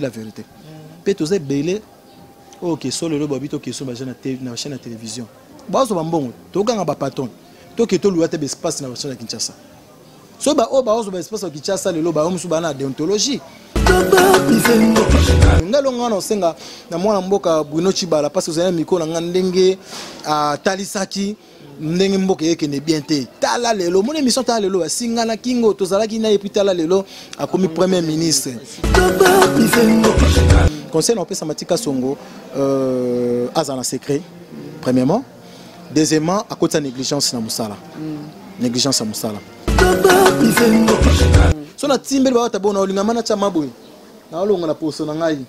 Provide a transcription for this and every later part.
la vérité. Mpe toza ebele oyo keso lelo babi tokeso bachaîne na chaîne ya télévision bazwa bambongo, tokanga bapatron, toke toluwa te baespace na bachaîne ya Kinshasa. So baoyo bazwa baespace ya Kinshasa lelo, bayo mosusu baa na déontologie. Ngai longa wana osenga na mwana mboka Bruno Chibala, parce que ozali na mikro na ngai, ndenge atalisaki ndenge mboka eyekende bien te. Tala lelo, moni émission, tala lelo asinga na kingo, tozalaki na ye, puis tala lelo akomi premier ministre. Conseil na opesa Matika Songo, aza na secret premièrement, deuxièmement akotisa négligence na mosala, négligence ya mosala. So natimbeli bawata bona olingama natya maboye, naolonga na poso na ngai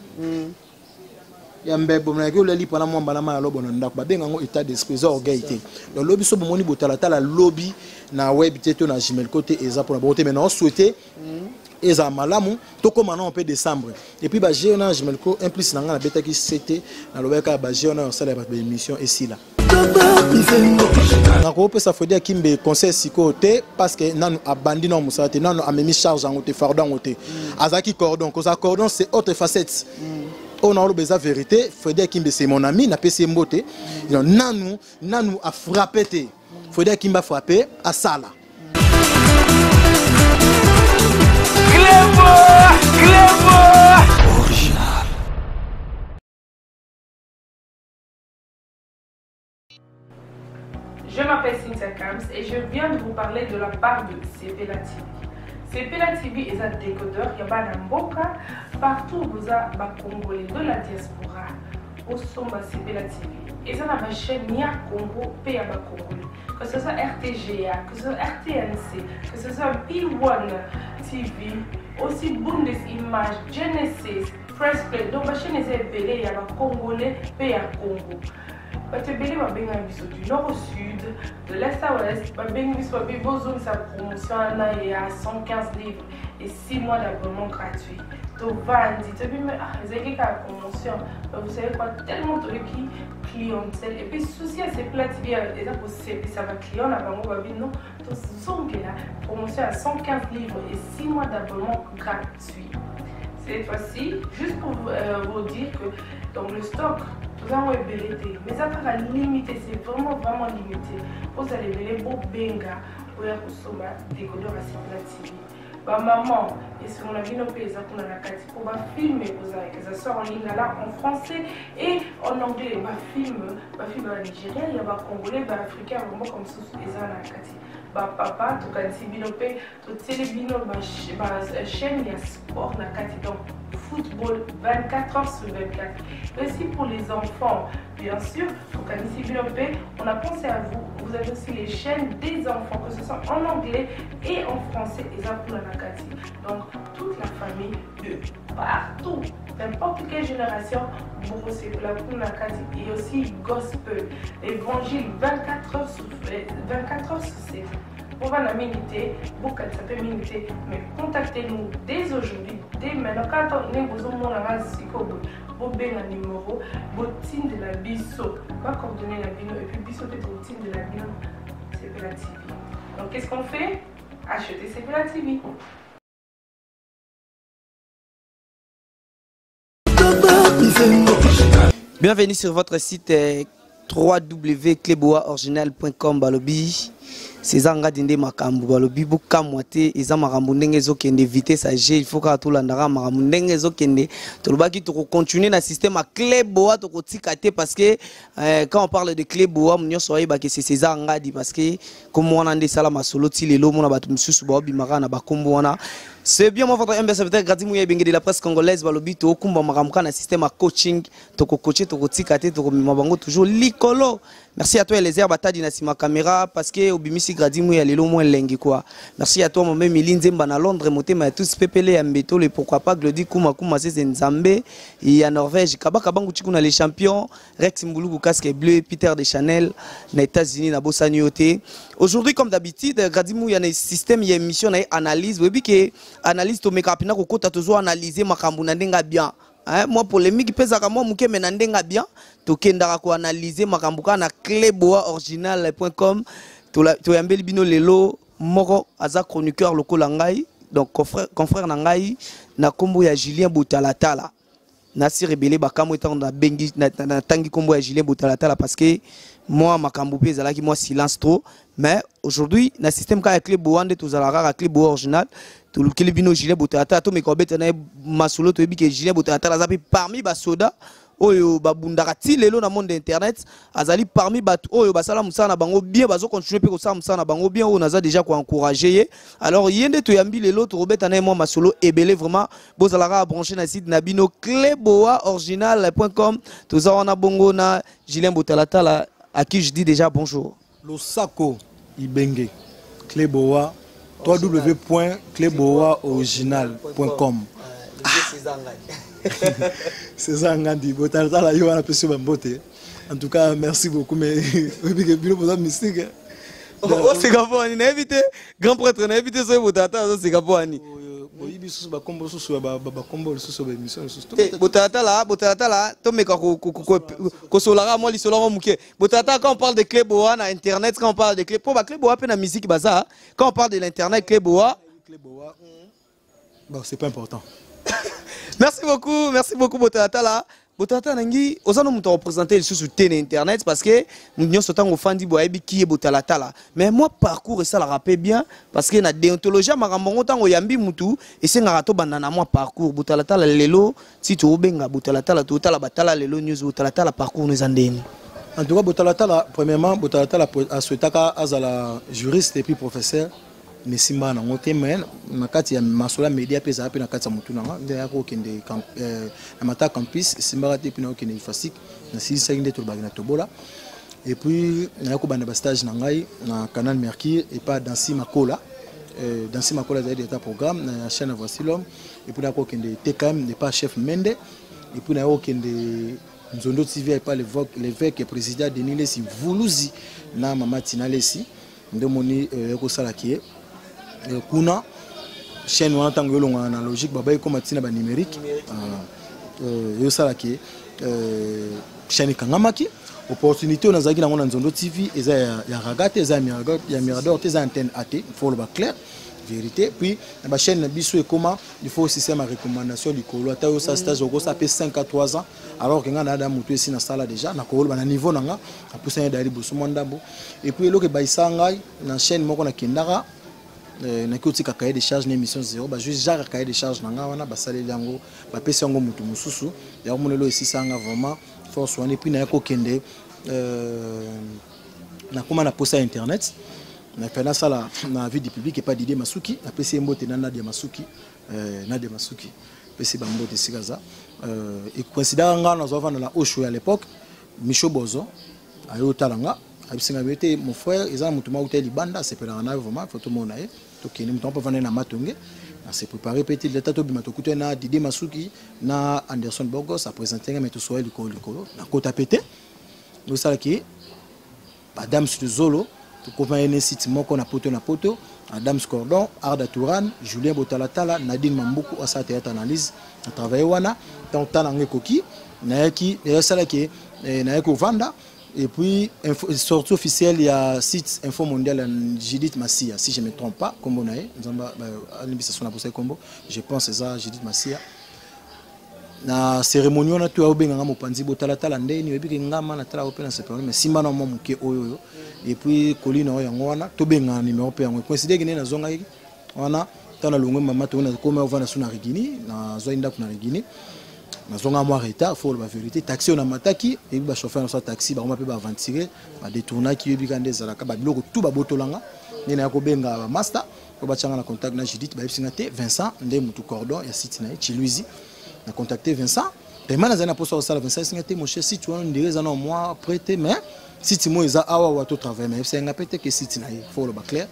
ya mbebo, nayaki olia lipa na mwamba na mai ya lobo na ndako. Babenga yango état d'esprit, eza orgueil te. Donc lobi so bomoni botalatala lobi na web te to na Gimelco te, eza mpona bongo te. Mais naosouhaite ezala malamu, tokóma nao mpe décembre et puis baje wana Gimelco un plus na ngai nabetaki ct, nalobaki kaka baje wana osala ya bato baémission esila. Nakopesa Fredi Akimbe conseil sikoyo te, parce que nanu abandi nano mosala te, nanu amemi charge yango te, fardeau yango te. Azalaki cordon, kozala cordon, c'est autre facette. Oyo naoloba eza vérité. Fredi Akimbe, c'est mon ami, napesi ye mbote. Nanu nanu afrappe te. Fredi Akimbe afrappe, asala. Clébo, Clébo Original. Je m'appelle Cynthia Kams et je viens de vous parler de la part de Sepela TV. Sepela TV est un décodeur qui a mboka partout où vous avez Congolais de la diaspora. Osomba Sepela TV. Eza na chaîne ya Congo pe ya ba Congolais. Que ce soit RTGA, que ce soit RTNC, que ce soit B1 TV, aussi Bundes Image, Genesis, Press Play. Donc ba chaîne eza ebele ya ba Congolais pe ya Congo. Bato ebele babengaka biso du nord au sud, de l'est à ouest, babengi biso, babi bozongisa promotion wana ya 115 livres et 6 mois d'abonnement gratuit. Tovandi, toyebi me, ah, ezalaki kaka promotion. Mais vous savez quoi, tellement toyoki clientèle et puis souci ya Sepela TV eza kosepisa baclient na bango, babi non, tozongela promotion ya 115 livres et 6 mois d'abonnement gratuit cette fois-ci. Juste pour vous dire que donc le stock toza yango ebele te, mais eza kaka limité, c'est vraiment vraiment limité. Ozala ebele, bobenga oya kosomba décodeur ya Sepela TV. Bamama, esengo na bino mpe eza kuna na kati, mpo bafilm ekozala, que ça soit en lingala, en français et en anglais. Bafilm ya Nigérien, ya Bacongolais, Baafricain, ya bamboka mosusu eza na kati. Bapapa, tokanisi bino mpe, totieli bino bachaîne ya sport na kati, donc football 24 heures sur 24. Et aussi pour les enfants, bien sûr, tokanisi bino mpe, on a pensé à vous. Vous avez aussi les chaînes des enfants, que ce soit en anglais et en français, eza kuna na kati. Donc toute la famille de partout, n'importe quelle génération, bokosepela kuna na kati. Et aussi gospel, évangile 24 heures sur 24 heures sur 7. Bovanda mingi te, bokanisa mpe mingi te, mais contactez-nous dès aujourd'hui, dès maintenant. Kaka ndenge bozomonanga sikoyo boye, bobenga numéro, botindela biso bacoordonnées na bino et puis biso mpe totindela bino Sepela TV. Donc qu'est-ce qu'on fait? Acheter Sepela TV. Bienvenue sur votre site www.cleboaoriginal.com. Balobi César Ngadi nde makambo, balobi bokamwa te, eza makambo ndenge ezokende, vitesse ya g, il faut kaka tolandaka makambo ndenge ezokende. Tolobaki tokocontinue na système ya Cleboa, tokotika te, parce que quand on parle de Cleboa, nyonso ayebaki c'est César Ngadi, parce que kombo wana nde esala masolo ti lelo. Omona bato mosusu baobimaka na bakombo wana. C'est bien moi, votre MBS, peut-être Gradi Mouya Ebenge de la presse congolaise. Balobi tokumba makambo kaka na système ya coaching, tokocoache, tokotika te, tokomema bango toujours likolo. Merci à toi Eliezer Batadi na sima caméra, parce que obimisi Gradi Mouya lelo moins lengi quoi. Merci à toi mon Mili Nzemba na Londres, motema ya tous pepele ya Mbeto le, pourquoi pas Glody Kuma Kuma c'est Nzambe ya Norvège, Kabaka Bangu Chikuna les champions, Rex Mbuluku casque bleu, Peter de Chanel na États-Unis na bosani yote. Aujourd'hui, comme d'habitude, Gradi Mouya na système ya émission na analyse, webi ke analyse to meka pina kokota, tozo analyser makambo na ndenga bien. Hein, moi polémique pesaka moi muke, mais na ndenga bien, tokendaka ko analyser makambo ka na cleboaoriginal.com. Toyambeli bino lelo moko aza chroniqueur lokola ngai, donc confrère na ngai na kombo ya Julien Botalatala. Nasi rebele bakamwe ntango nabengi natangi nkombo ya Julien Botalatala, parce que moi makambo mpe ezalaki mwa silence trop. Mais aujourd'hui na système kaka ya Clé Boa nde tozalaka kaka Clé Boa original, tolukeli bino Julien Botalatala, tomeka kobeta na ye masolo. Toyebi ke Julien Botalatala aza mpe parmi basoda oyo babundaka ti lelo na monde internet, azali parmi bato oyo basala mosala na bango bien, bazocontinue mpe kosala mosala na bango bien, oyo naza déjà koencourage ye. Alors ye nde toyambi lelo, tokobeta na ye mwa masolo ebele. Vraiment bozalaka branché na site na bino cleboaoriginal.com. Toza wana bongo na Julien Botalatala, à qui je dis déjà bonjour. Losako Ibenge, Cleboa, www.cleboaoriginal.com. César Ngandi, Botalatala yo wana pesi bambote. En tout cas, merci beaucoup, mais bino boza mystique. Oseka mpo ani? Nayebi te, grand prêtre, nayebi te soki Botalatala azoseka mpo ani. Boyibi susu bakombo susu ya bakombo lisusu ya baémission lisusu. Botalatala, Botalatala, tomeka kosolaka mwa lisolo yango moke. Botalatala, quand on parle de Clé Boa na internet, quand on parle de Clé, mpo baclé Boa mpe na musique baza, quand on parle de l'internet, Clé Boa. Clé Boa, bon, c'est pas important. Merci beaucoup, merci beaucoup Botalatala. Botalatala, nangi oza no moto areprésente lisusu te na internet, parce que nyonso ntango ofandi boye ayebi ki ye Botalatala. Mais moi parcours esalaka mpe bien, parce que na déontologie ya makambo yango, ntango oyambi mutu, esengaka tobanda na mwa parcours. Botalatala, lelo ti toobenga Botalatala, totala batala lelo news. Botalatala, parcours no eza ndeni? En tout cas Botalatala, premièrement Botalatala asouhaitaka azala juriste et puis professeur, mais simba nango te. Mais na kati ya masolo ya média mpe ezala mpe na kati ya motu nanga nde ayaka kokende na mata campus, esimbaka te. Mpe na kokende ifasik, nasilisaki nde tolobaki na tobola. Et puis naya kobanda bastage na ngai na Canal Mercure epa Dansi Makola. Dansi Makola azali directeur programme na chaîne ya Voici l'homme. Et puis naya kokende TKM epa chef Mende. Et puis naya kokende Nzondo TV epa l'évêque président Denis Lesi Vuluzi na mama Tina Lesi. Nde omoni ekosalaki ye kuna chaîne wana, ntango elongwana na logique babai ekóma ntina banumérique, eyosalaki chaîne ekangamaki. Opportunité oyo nazalaki nango na Nzondo TV eza ya raga te, eza ya Mirador te, eza antenne a te, faut oloba clair vérité. Puis na bachaîne na biso ekóma, il faut système ya recommandation likolo. Ata oyo osala stage, okosala mpe 5 à 3 ans, alors ke ngai nayada motu esi nasala déjà, nakoloba na niveau na nga napusani daya liboso mwa ndambo. Et puis eloko ebayisa ngai na chaîne moko nakendaka, naki otika cahier de charge na émission zéro, bazwi genre cahier de charge na ngai wana, basaleli yango, bapesi yango motu mosusu. Yango mona elo esisa nga vraiment force wana. Et puis naya kokende, nakóma na posa ya internet, nape nasala na vie du public epa Didie Masuki. Napesi ye mbote na Nadia Masuki, Nadia Masuki, pesi bambote esika aza. Ecoïncidaka nga nazwa vanda na Osho ya l'époque, Micho Bozo aye otala nga, ayebisi nga ete: "Mon frère, eza na motu moko te libanda asepelaka na yo vraiment, faut tomona ye." Tokende, moto mpo avanda na Matonge. Nase préparé mpe te leta, tobima, tokutani na Didie Masuki na Anderson Bogos, aprésente nga, me tosoya likolo likolo, nakota pe te. Osalaki Adams Luzolo, tokoma ne site moko na poto, na poto Adams Cordon, Arda Touran, Julien Botalatala, Nadine Mambuku asala théâtre analyse na travaille wana. Ntango tala yango ekoki, nayaki esalaki, nayaki kovanda. Et puis info, sortie officielle ya site Info Mondial ya Judith Massia, si je me trompe pas kombo na ye, Nzamba alimbisa so na posaki kombo, je pense eza Judith Massia. Na cérémonie wana to obenganga mopanzi botalatala ndeni oyebiki ngama natala mpe na sepelo, mais simba na mwa moke oyo oyo. Et puis koli na oyo yango wana tobengana numéro mpe yango coïncide ke nde nazongaki wana. Ntango nalongwe mama to nakoma ovanda so na Rigini, nazwaki ndako na Rigini, nazonga mwa retard, faut oloba vérité. Taxi oyo namataki, eyebi bachauffeur na so taxi bakoma mpe baaventure, badetournaki, oyebi ka nde ezalaka, babiloko tu babotolanga. Nde naya kobenga bamaster po batianga na contact na Judith, bayebisinga te Vincent nde mutu cordon ya site na ye Chiluizi. Na contacté Vincent tellement nazali na mposa kosala. Vincent esinga te: "Mon cher, site wana ndire eza na mwa prêt te, mais site mo eza awa wa to travaille." Mais yebisa nga mpe te ke site na ye, faut oloba clair.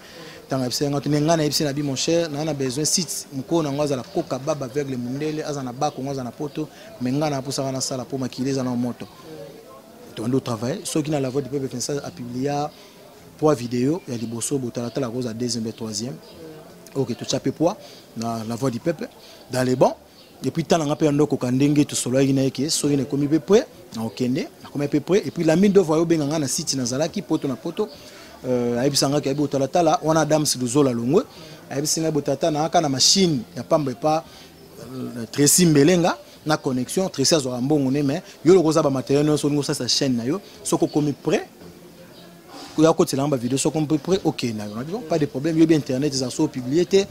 Ntango ayebisa nga te, me ngai nayebisi na bi: "Mon cher, naa na besoin site mokolo nango azala koka baba aveugle mondele, aza na Bakongo, aza na poto, mais ngai napusaka nasala mpo makili eza na moto." Tondi otravaille soki na La Voix du Peuple, Vincent apublia trois vidéos ya liboso, Botalatala kozala deuxième et troisième. Ok, totya mpe poids na La Voix du Peuple dans les bons. Et puis ntango nga mpe ya ndokoka ndenge tosololaki na ye ke soki nakomi mpe prêt, nakokende, nakomi mpe prêt. Et puis Lamine Dovo ayo obenga nga na site, nazalaki poto na poto, ayebisa ngaki ayebi Otalatala wana Adams Luzola longwe, ayebisi ngai: "Botalatala, nayaka na machine ya pamba epa Tracy Mbelenga." Na connexion, Tracy azwaka mbongo ne, mais yo loko oza bamatériel nyonso, olingi osalisa chaîne na yo, soki okomi prêt ya kotela yango bavideo, soki okomi prêt, okende na yo. Nabi bon, pas de problème. Yobi internet eza so opublie te,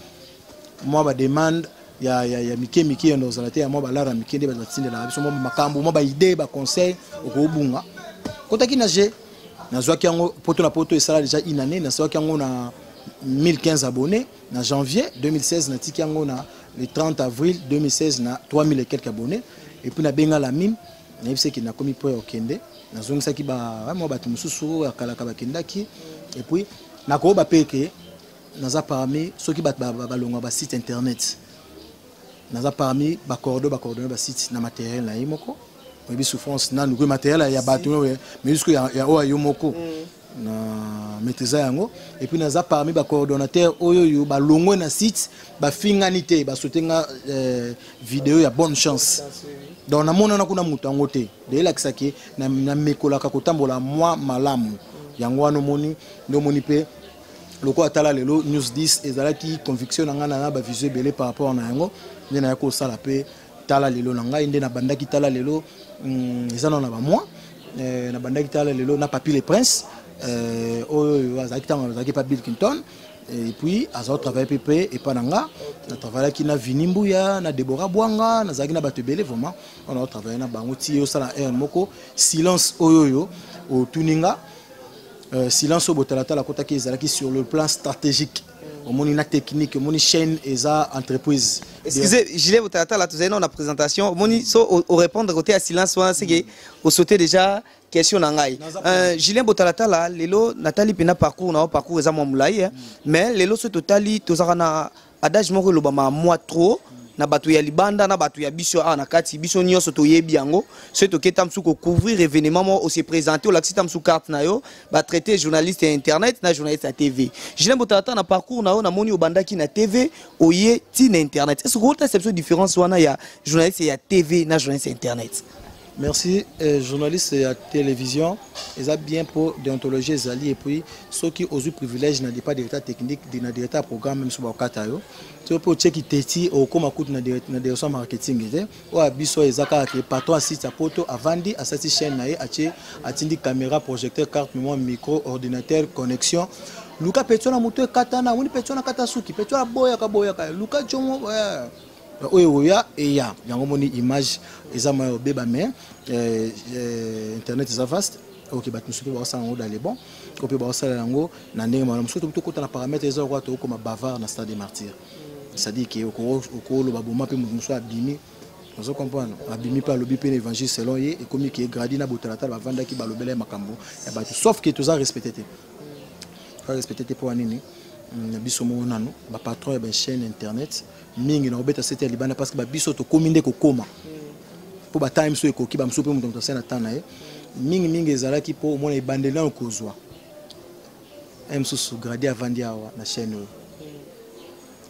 mwa bademande ya mike mike yando ozala te, ya mwa balara mike nde bato batindelaka biso mwa makambo, mwa baidée, baconseil, okobunga. Kotaki na g, nazwaki yango poto na poto, esala déjà une année. Nazwaki yango na 1015 abonnés na janvier 2016, natiki yango na le 30 avril 2016 na 3000 et quelques abonnés. Et puis nabenga la mime, nayebisaki nakomi po ya okende, nazongisaki mwa bato mosusu oyo akalaka bakendaki. Et puis nakoyoba mpe ke naza parmi, soki bato balongwa basite internet, naza parmi bacoordonne basite na matériel na ye moko. Oyebi souffrance nanu koye matériel ya bato, mais jusque ya oyo ya yo moko na maîtrise yango. Et puis naza parmi bacoordonnateur oyo oyo balongwe na site, bafingani te, basote nga vidéo ya bonne chance. Donc namonana kuna moto yango te, deyelakisaki namekolaka kotambola mwa malamu. Yango wana omoni nde omoni mpe lokola tala lelo News 10 ezalaki conviction na ngai na bavision ebele par rapport na yango nde nayaki kosala mpe tala lelo na ngai. Nde nabandaki tala lelo, eza nano na bamoi, nabandaki tala lelo na Papi le Prince, oyo oyo azalaki ntango azalaki pa Bill Clinton, et puis azala travaille mpe mpe epa na nga. Natravaillaki na Vini Mbuya, na Debora Bwanga, nazalaki na bato ebele vraiment oyo naotravaille na bango ti osala heure moko silence oyo oyo otuni nga. Silence oyo botalatala akotaki ezalaki sur le plan stratégique, omoni na technique, omoni chaîne eza entreprise. Excusez, Gilet Botalatala, tozali nano na présentation. Omoni so orépondre côté ya silence wana, seke osauter déjà question na ngai. Julien Botalatala, lelo natali mpena parcours na yo, parcours eza mwa molai, hein. Mais lelo so totali, tozalaka na adage moko elobama mwa trop na bato ya libanda, na bato ya biso awa na kati, biso nyonso toyebi yango. Soki tokei mosusu kocouvrir événement moko, ose présente, olakisi ta mosusu carte na yo, batraité journaliste ya internet na journaliste ya TV. Julien Botalatala, na parcours na yo, namoni obandaki na TV, oye ti na internet. Est ce que otalisa biso différence wana ya journaliste ya TV na journaliste ya internet? Merci. Journaliste ya télévision eza bien pour déontologie ezali. Et puis soki ozwi privilège na départ directeur technique, na directeur ya programme, même so bakokata yo, soki mpe otieki teti, okóma kutu na direction ya marketing te. Oyo ya biso eza kaka ke patron asite ya poto avandi, asati chaîne na ye, atie, atindi caméra, projecteur, carte mémoire, micro, ordinateur, connexion. Luka petio na moto ekatana, omoni petio na kata suki, petio aboyaka boyaka, luka jongo oyo oya eya yango. Moni image eza moya obeba, mais internet eza vaste. Ok, bato mosusu mpe baosala yango dans les bons, oyo mpe baosala yango na ndenge malamu. Soki tokota na paramètre, eza lokola tokokoma bavard na stade des Martyrs, c'est-à-dire ke okoloba boma mpe moto mosusu abimi, ozo comprendre, abimi mpe alobi mpe na évangile selon ye, ekomi ke gradi na botalatala bavandaki, balobela ye makambo ya bato. Sauf ke toza respecté te, toza respecté te. Mpo ya nini? Na biso moko nano bapatron ya bachaîne internet mingi na kobeta sete ya libanda, parce que babiso tokómi nde kokóma mpo batime biso ekoki, bamosusu mpe moto asali na temps na ye. Mingimingi ezalaki mpo omona ebandeli nano kozwa ye mosusu gradi avandi awa na chaîne oyo,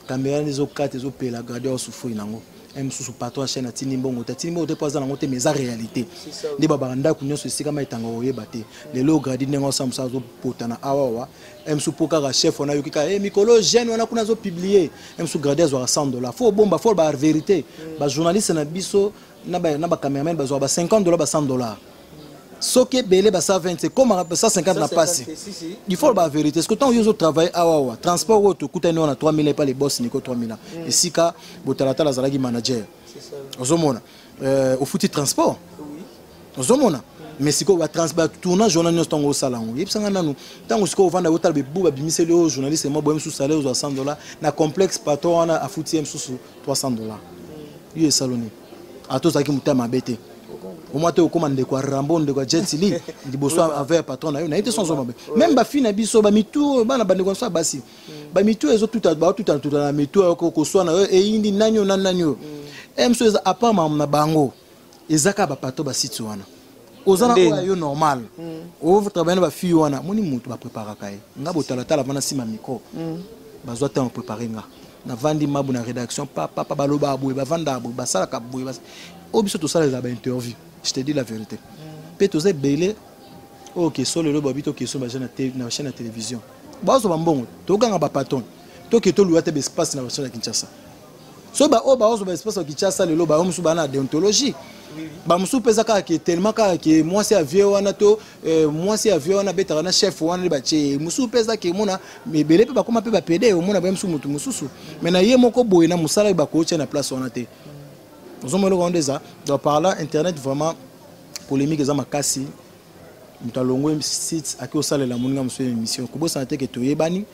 caméra nde ezokata, ezopela, gradi aosufri nango. Ye mosusu patron ya chaîne atindi mbongo te, atindi mbongo te mpo aza nango te, mais eza réalité nde babaka ndako nyonso esika ma etanga koyeba te. Lelo gradi ndenge osala mosala, azopotana awawa ye mosusu mpo kaka chef wana ayoki kaka mikolo jeune wana kuna azopublie. Ye mosusu gradi azwaka 100 dollar, fo obomba, fo ba vérité. Bajournaliste na biso na bacameraman bazwaka ba 50 dollar, ba 100 dollar, soki ebele ba 120, ekómaka 150 na pasi. Il faut ba vérité, parce que ntango yo ozotravaille awawa, transport oyo tokutani wana 3000 epa le boss Niko 3000, esika botalatala azalaki manager, ozomona ofuti transport, ozomona. Mais sikoyo batournage wana nyonso, ntango osala yango, yebisanga nanu, ntango sikoyo ovanda otala bebu babimiseli oyo journaliste mo boye mosusu salaire ozwa 100 dollar, na complexe patron wana afuti ye mosusu 300 dollar, yo esalo nini? Ata ozalaki motema mabe te, omwa te okóma ndeko ya Rambo, ndeko ya Jet Li liboso avec patron na yo. Naye te so mabe. Même bafille na biso, bamitu bana, bandeko na biso ya basi, bamitu ezotuta, baotutana na mitu oyo koswana oyo eyindi nani oyo na nani oyo e mosusu eza apart makambo na bango, eza kaka bapatron basite wana. Oza na oyo yo normal, otravaille na bafille wana, moni motu bapreparaka ye. Nga botalatala vana nsima micro, bazwa ntango prépare nga, navandi mabu na rédaction, papapa balobaka boye, bavandaka boye, basalaka boye. Oyo biso tosala eza bainterview, je te dis la vérité. Mpe toza ebele oyo keso lelo babi tokeso na chaîne ya télévision, bazwa bambongo, tokanga bapatron, toke toluwa te baespace na bachaîne ya Kinshasa. Soki baoyo baozwa baespace ya Kinshasa lelo, bayo mosusu baa na déontologie, bamosusu mpe eza kaka ke tellement kaka ke mwasi ya vieux wana to mwasi ya vieux wana abetaka na chef wana nde batie ye. Mosusu mpe eza ke omona ebele mpe bakóma mpe bapede, omona boye mosusu motu mosusu, mais na ye moko boye na mosala oyo bakotia na place wana te. Ozomona eloko wana nde eza. Donc par là, internet vraiment polémique eza makasi. Moto alongwe site, ake osalela moninga mosusu émission. Kobosana te ke toyebani.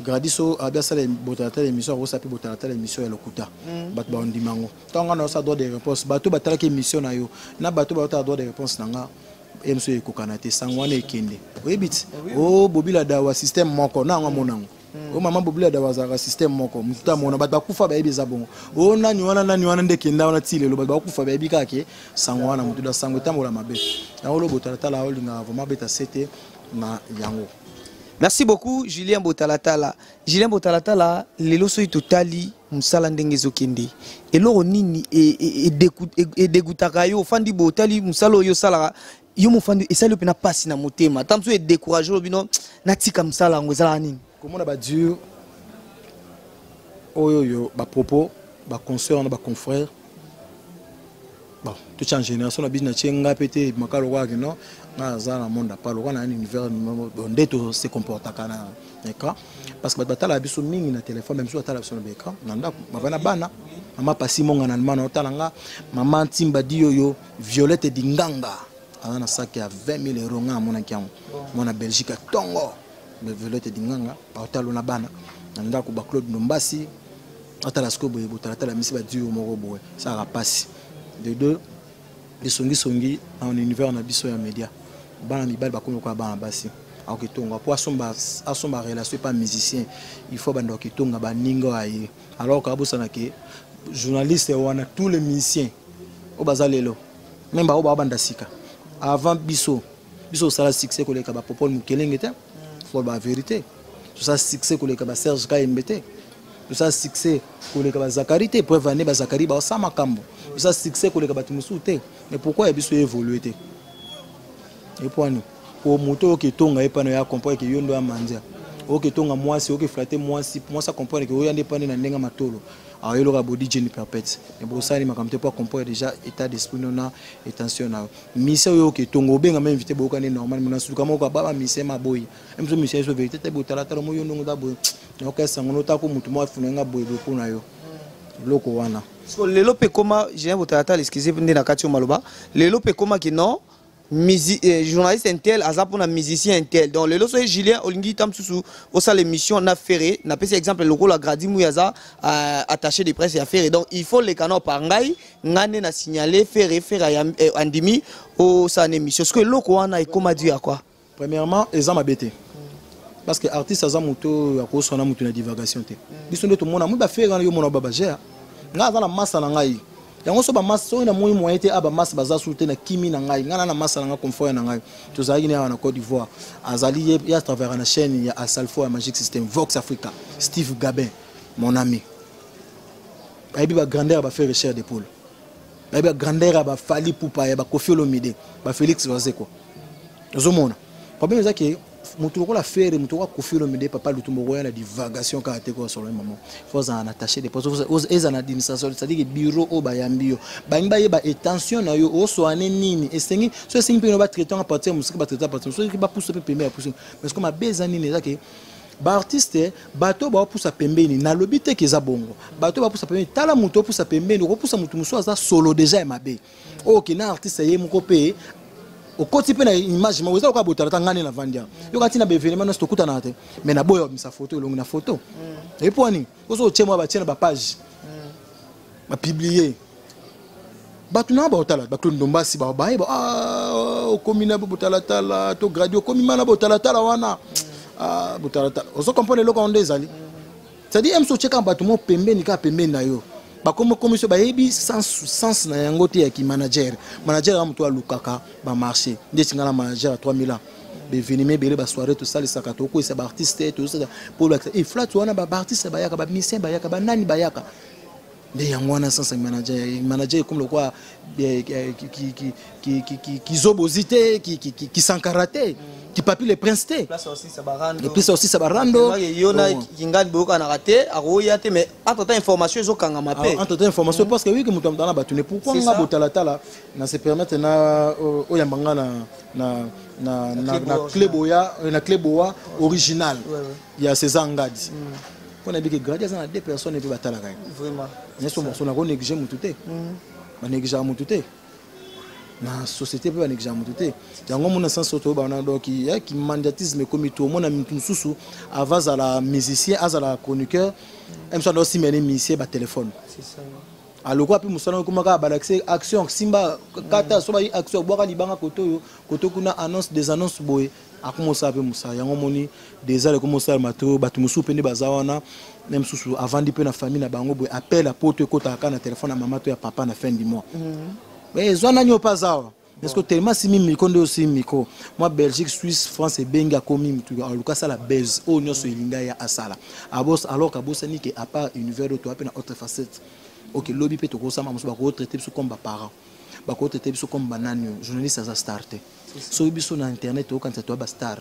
Gradiso abi asala botalatala émission, akosala mpe botalatala émission ya lokuta. Bato bandima yango. Ntango nga naosala droit de réponse, bato batalaki émission na yo na bato baotala droit de réponse na nga, ye mosusu ekokana te. Sango wana ekende, oyebi ti o Bobila Dawa système moko na yango amona yango. O mama Bobila Dawa azalaka système moko, motu ta mona bato bakufa bayebi eza bongo. O nani wana, nani wana nde ekenda wana ti lelo bato bakufa bayebi kaka ke sango wana motu da sango etambola mabe yango. Lo botalatala olingaka vraiment beta sete na yango. Merci beaucoup, Julien Botalatala. Julien Botalatala, lelo soki totali mosala ndenge ezokende, eloko nini edégutaka yo? Ofandi boye, otali mosala oyo osalaka, yo mofandi, esali yo mpena mpasi na motema, ata mosusu edécourage, olobi no, natika mosala yango, ezalaka nini? Komona badure oyo bapropos baconsoeur na baconfrère. Bon, totya en génération na biso, natie nga mpe te maka lokola ke non, nga aza na monde apa lokola na univers nde tose comportaka na écran, parce que bato batalaka biso mingi na téléphone, mais mosusu batala biso na baécran na ndako, bava na bana. Mama Pasi Monga na Allemagne otala nga, mama Ntimba di oyo Violette Dinganga aza na sac ya 20 000 euros, nga amonaki yango mwana Belgique ya ntongo. Violette Dinganga baotala na bana na ndako, baclaude Ndombasi atala sikoyo boye, botalatala misi badio moko boye esalaka mpasi. De deux, esongisongi na univers na biso ya média, bana mibali bakomi lokola bana basi. Akoki tonga po asomba relation epa musicien, il faut banda okitonga baninga aye, alors kabosana ke journaliste wana, tous les musiciens oyo baza lelo, même baoyo baobanda sika avant biso, biso osala succès koleka bapopole mokelenge te, faut bavérité. Tosala succès koleka baserge Kayembe te, tosala succès koleka bazakari te, preuve ane bazakari baosala makambo. Tosala succès koleka bato mosusu te, mais pourquoi ya biso évolue te? Epwani po moto oyo oketonga ye pana ya comprendre ke yo ndo ya mandia, oketonga mwasi, okeflatter mwasi, mwasi acomprendre ke oya nde pani na ndenge matolo ayeloka bodi jeni perpète, mais bosali makambo te po acomprendre déjà état d'esprit no na intention na yo. Mission oyo oketonga, obenga ma invité, boyokani normal, mona suka moko ababa mission maboyi moso mission eso vérité te. Botalatala mo yo ndongo ta boye, naokesango notako motu moko afuna nga boye boye mpona yo eloko wana. So lelo mpe ekoma, Julien Botalatala, excuse nde na kati yo maloba, lelo mpe ekomaki non, journaliste intel aza mpona musicien intel. Donc lelo soki Julien olingi ta mosusu osala émission na Ferre, napesi exemple lokola Gradi Mui aza attaché de presse ya Ferre, donc il faut leka nao par ngai, ngai nde na signale Ferre, Ferre andimi osala na émission. Soki eloko wana ekoma dû à quoi? Premièrement, eza mabe te, parce que artiste aza moto oyo akoswana motu na divagation te. Biso nde tomona moi baFerre wana, yo mona babagere ngai aza na masa na ngai yango. So bamasa, soki namoni moyen te, a bamasa baza su te na kimi na ngai, ngai na na masa na ngai, confrère na ngai, tozalaki na awa na Côte d'Ivoire, azali ye atravers na chaîne ya Asalfo ya Magic System, Vox Africa, Steve Gabin mon ami, bayebi bagrandeur ya baFerre Chair de Poule, bayebi bagrandeur ya baFally Pupa, ya baKoffi Olomide, baFélix Wazekwa. Ozomona problème eza ke moto lokola Ferre, moto lokola Koffi Olomide, papa Lutumbo, okoya na divagation kaka te. Koya solo mama, faut ozala na attaché de poste, ezala na administration, c'est-à-dire que bureau oyo bayambi yo, balingi bayeba intention na yo, oswane nini esengi. So esengi mpe batraite à partir ya mosika, batraite à partir, soki bapusa mpe pembeni ya pusa. Parce que mabe eza nini? Eza ke baartiste, bato baopusa pembeni, nalobi te ke eza bongo. Bato bapusa pembeni, tala moto opusa pembeni, okopusa moto mosusu aza solo déjà ya mabe oyo okende artiste ye moko mpe okoti mpe na image moko eza lokola botala ta ngai nde navandi awa, yoka ntina baévénement nyonso tokutanaka te, mais naboya obimisa photo elongi na photo. Epo wani oso otie mwa batie na bapage, bapublie, bato na baotala, baclaude Ndombasi bayeba okomi na botalatala to gradi, okomi mana botalatala wana, botalatala. Ozo comprendre eloko wana nde ezali, c'est-à-dire mso otie kaka bato mo pembeni, kaka pembeni na yo, bakomi komi so bayebi sens na yango te. Yaki manager, manager ya moto alukaka bamarché ndeti ngai na manager ya 3000 ans, baévénement ebele, basoirée tosalisaka, tokokwesa baartiste, tozosala po bakisa e flat wana, baartiste bayaka, bamusicien bayaka, banani bayaka. Nde yango wana sens ya manager. Manager ekomi lokola kizobozi te, kisankara te, kipapi le prince te. Place osisa barando. Epesa osisa barando. Yo na kingani boyokanaka te, akoya te, mais entre temps information ezokangama mpe. Entre temps information, parce que oui, que moto amutana bato ne pourquoi C'est nga ça. botalatala na se permettre na oyamba nga na Clé na Boa. Clé Boa, na Clé Boa original Ouais. ya César Ngadi, mpo na biki gradi aza na deux personnes epe batalaka ye. Vraiment. Nyonso moso nako néglige motu te, banégligeaka motu te na société mpe, banégligeaka motu te. Yango mona sens oyo toyeba wana. Donc ki mandiatisme ekomi to omona motu mosusu ava azala musicien, azala chroniqueur, mosu anda osimba ne musicien batelefone. C'est ça. Alokwa mpe mosala ekoma kaka balakise action, simba kata so bayi action, bwaka libanga kote oyo, kote kuna, annonce des annonces boye, akoma osala mpe mosala. Yango omoni déjà ekoma osalama to bato mosusu mpe nde baza wana na mosusu avandi mpe na famille na bango boye, appel ya poto ekotaka kaka na telefone ya mama to ya papa na fin du mois. Mais ezwa nani oyo mpe aza awa? Parce que tellement simi micro nde osimi micro mwa Belgique, Suisse, France ebengi, akomi mutu aluka asala base oyo nyonso elinga ya asala. Abos alors qu'abosani ke à part univers oyo, toa mpe na autre facette. Ok, lobi mpe tokosama mosusu, bakotraite biso comme baparent, bakotraite biso comme banani oyo. Journaliste aza star te. Soki biso na internet tokokanisa toya bastar.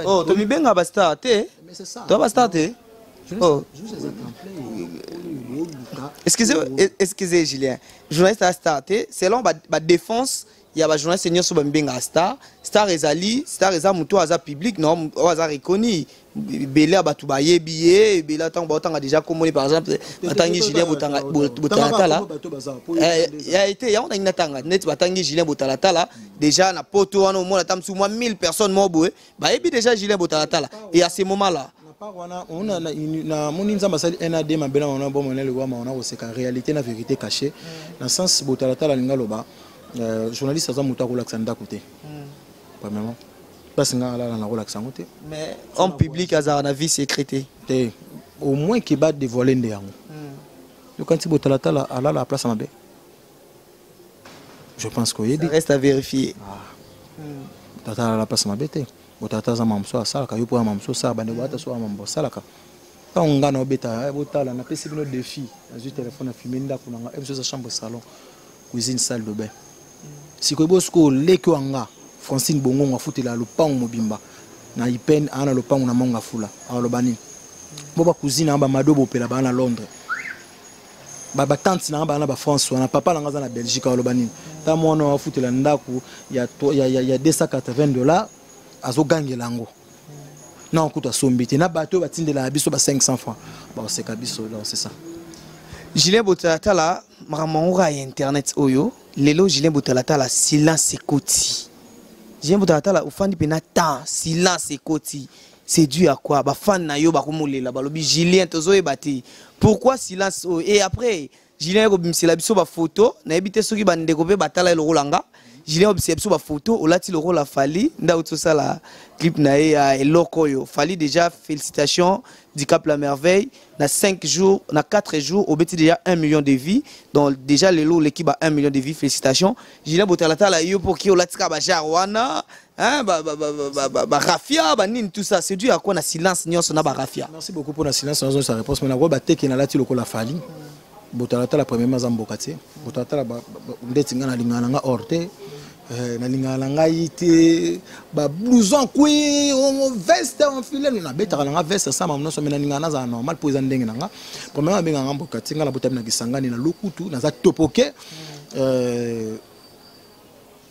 Oh, tomibenga bastar te. Mais c'est ça. Toya bastar te. Oh. Journaliste aza tremplin oyo oluka. Excusez, excusez Julien, journaliste aza star te selon badéfense ya bajournaliste nyonso bamibengaka star. Star ezali, star eza motu oyo aza public, non, oyo aza reconnu, ebele ya bato bayebi ye, ebele ntango baotanga déjà komoni, par exemple batangi Julien Botalatala. Bato baza. Ya ete yango nangi natanga neti batangi Julien Botalatala déjà na poto wana, omona ata mosusu mwa 1000 personnes moko boye bayebi déjà Julien Botalatala, et à ce moment là Na part wana omona namoni Nzambe asali nad mabe na wana bomona liwama wana koseka réalité na vérité cachée na sens botalatala alinga aloba. Journaliste aza moto akolakisa ndako te. Premièrement, place nga alala, nakolakisa yango te. Mais homme public azalaka na vie sécrété. Te, au moins ke badévoile nde yango. Yokanisi botalatala alala place ya mabe? Je pense koyebi. Ça reste à vérifier. Tata alala place mabe te. Botata aza mamosu asalaka yo mpo ya mamosu osala bandeko ata so ya mambo asalaka. Ntango nga na obeta, botala, napesi bino défi, nazwi telefone, afilme ndako na nga, biso eza chambre, salon, cuisine, salle de bain. Sikoyo bo sikoyo oleki wa nga Francine Bongongo afutela lopango mobimba na ipene, aa na lopango na mongo afula, aloba nini? Bo bacousine anga bamado bopela baa na Londres, batante na nga baa na bafrance wana, papa na nga aza na Belgique, aloba nini? Ta mwana afutela ndako ya 280 $, azogangela yango na okuta asombi te na bato oyo batindelaka biso ba 500 francs, baoseka biso. Donc c'est ça. Julien Botalatala, makambo yango kaka ya internet oyo lelo. Julien Botalatala, silence ekoti. Julien Botalatala, ofandi mpena temps, silence ekoti, c'est dû à quoi? Bafan na yo bakomolela, balobi Julien tozoyeba te pourquoi silence oyo. Et après Julien ekobimisela biso bafoto, nayebi te soki bandeko mpe batala ye lokola nga. Julien obimisela biso bafoto olati lokola Fally nde auti osala clip na ye ya eloko oyo. Fally déjà, félicitations, Dicap la Merveille, na 5 jours, na 4 jours obeti déjà 1 million de vues. Donc déjà lelo l'équipe a 1 million de vues, félicitations. Julien Botalatala, yo pour ki olati kaka bagenre wana, hein, ba raphia banini, tout ça, c'est dû à quoi na silence nyonso na baraphia? Merci beaucoup pour la silence nazo sa réponse, mais nakoyeba bateke nalati lokola Fally. Botalatala, premièrement, aza mboka te. Botalatala ndeti nga nalingaka na nga or te. Nalingaka na ngai te bablouson cuir, veste en filet. Nabetaka na nga veste asama nyonso, me nalingaka nazala normal mpo eza ndenge na nga. Premièrement, abengaka nga mboka te. Nga nabotami na Kisangani, na lokutu, naza topoke.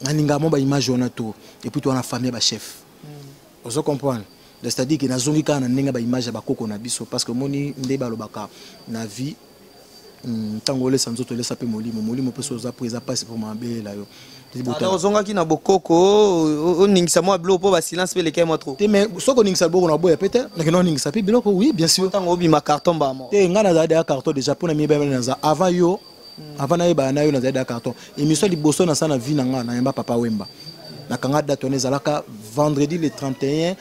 Nalingaka mo baimage wana to, et puis to wana famille ya bachef, ozo comprendre? C'est-à-dire que nazongi kaka na ndenge ya baimage ya bakoko na biso, parce que omoni nde balobaka na vie, ntango olesa nzoto, olesa mpe molimo. Molimo mpe so oza mpo eza mpasi mpo mabelela yo. Ozongaki na bokoko, oningisa mwa biloko mpo basilence mpe elekai mwa trop. Te, mais soki oningisa biloko na boya pe te, nakende oningisa mpe biloko, oui, bien sûr. Ntango obima carton bamo. Te, ngai nazala deya carton déjà mpo na miyeba naza avant yo, avant nayebana na yo, nazali deya carton. Émission liboso nasala na vie na nga, nayemba Papa Wemba, nakanga date wana, ezalaka vendredi le 31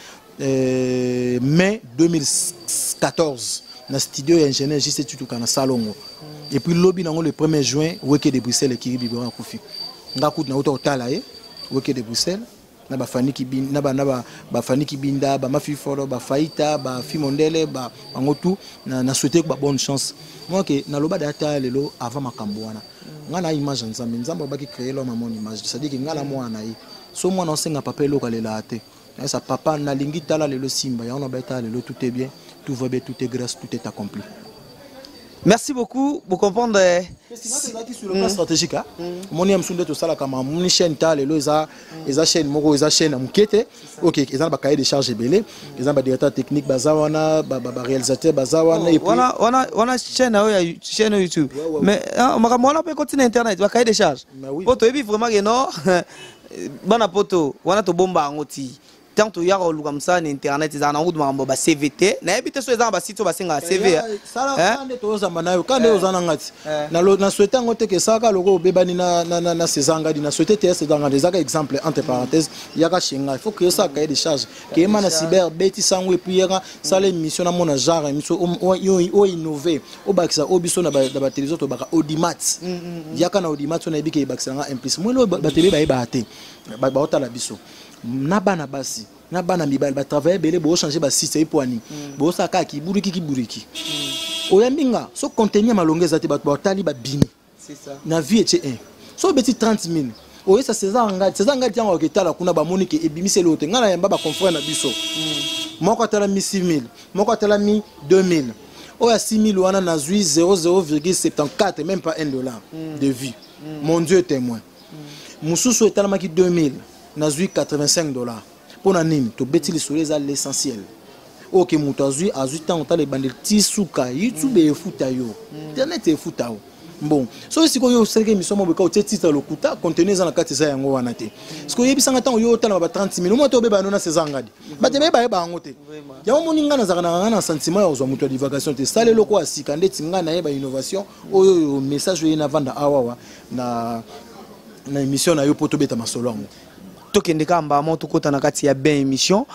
mai 2014 na studio ya ingénieur JC Tutuka na Salongo. Et puis lobi nango, le 1er juin, Weke de Bruxelles ekiri biberon akufi. Nga kutu nauta kotala ye Weke de Bruxelles. Na bafani Kibinda, na ba, na ba, bafani Kibinda, bamafi Folo, bafaita, bafi Mondele, ba, bango tout na, na souhaiter ba bonne chance. Moi ke naloba data lelo avant makambo wana. Nga na image ya Nzambe, Nzambe abaki créer l'homme à mon image. C'est-à-dire que nga na mwana na ye. So mwana osenga papa eloko alela te. Sa papa nalingi tala lelo simba, yango na ba lelo tout est bien, tout va bien, tout est grâce, tout est accompli. Merci beaucoup pour comprendre. Sur le plan stratégique, hein. Moni am sunde to sala kama moni chaîne ta lelo eza eza chaîne moko eza chaîne mukete. OK, eza ba cahier de charge ebele, eza ba directeur technique baza wana, ba ba réalisateur baza wana et puis wana wana wana chaîne oyo chaîne YouTube. Mais makambo wana pe continue internet ba cahier de charge. Po to yebi vraiment que non bana poto wana to bomba yango ti. Tant toyaka koluka mosala na internet ezalaka na kutu makambo ba CV te, nayebi te so eza na basite oyo basengaka CV. Sala nde tozamba na yo ka nde oza na ngati na souhaite yango te ke esalaka loko obebani na César Ngadi, na souhaite te César Ngadi ezaka exemple entre parenthèses yaka chez ngai, il faut créer ça cahier de charge keyema na cyber betisa yango et puis yaka sala émission na mona genre émission oyo innover obakisa oyo biso na batélévision tobaka audimat yaka na audimat oyo nayebi ke ebakisa nga implice mwelo batele bayebaka te baotala biso na bana basi na bana mibali batravaille ebele boochange basite eyi poani bosala kaka kiburiki kiburiki oyambi nga so contenu ya malonga eza te, bato batali babimi na vie etie 1 so obeti 30 000 oyesa César Ngadi, César Ngadi yango aketala kuna bamoni ke ebimisi eloko te. Ngai nayamba baconfrère na biso, moko atalami 6 000, moko atalami 2 000. Oyo ya 6 000 wana nazwi 00,74, même pas 1 $ de vue, mon Dieu témoin. Mosusu etalamaki 2000, nazwi 85 $. Mpo na nini? Tobeti lisolo eza l'essentiel oyo ke moto azwi azwi ntango tala ebandeli ti suka. YouTube efuta yo, internet efuta yo. Bon, soki sikoyo osalaki émission moko boka otie titre lokuta, contenu eza na kati eza yango wana te. Sikoyo oyebisanga ntango yo otalama ba 30 000 omoi te, obeba no na César Ngadi, bato bayeba yeba yango te. Yango moni ngai nazalaka na ngai na sentiment ya kozwa moto ya divagation te. Sala eloko ya sika ndeti ngai nayeba innovation oyo oyo message oyo ye navanda awawa na émission na yo mpo tobeta masolo yango. Tokende kaka mbala moko, tokɔta na kati ya bien émission.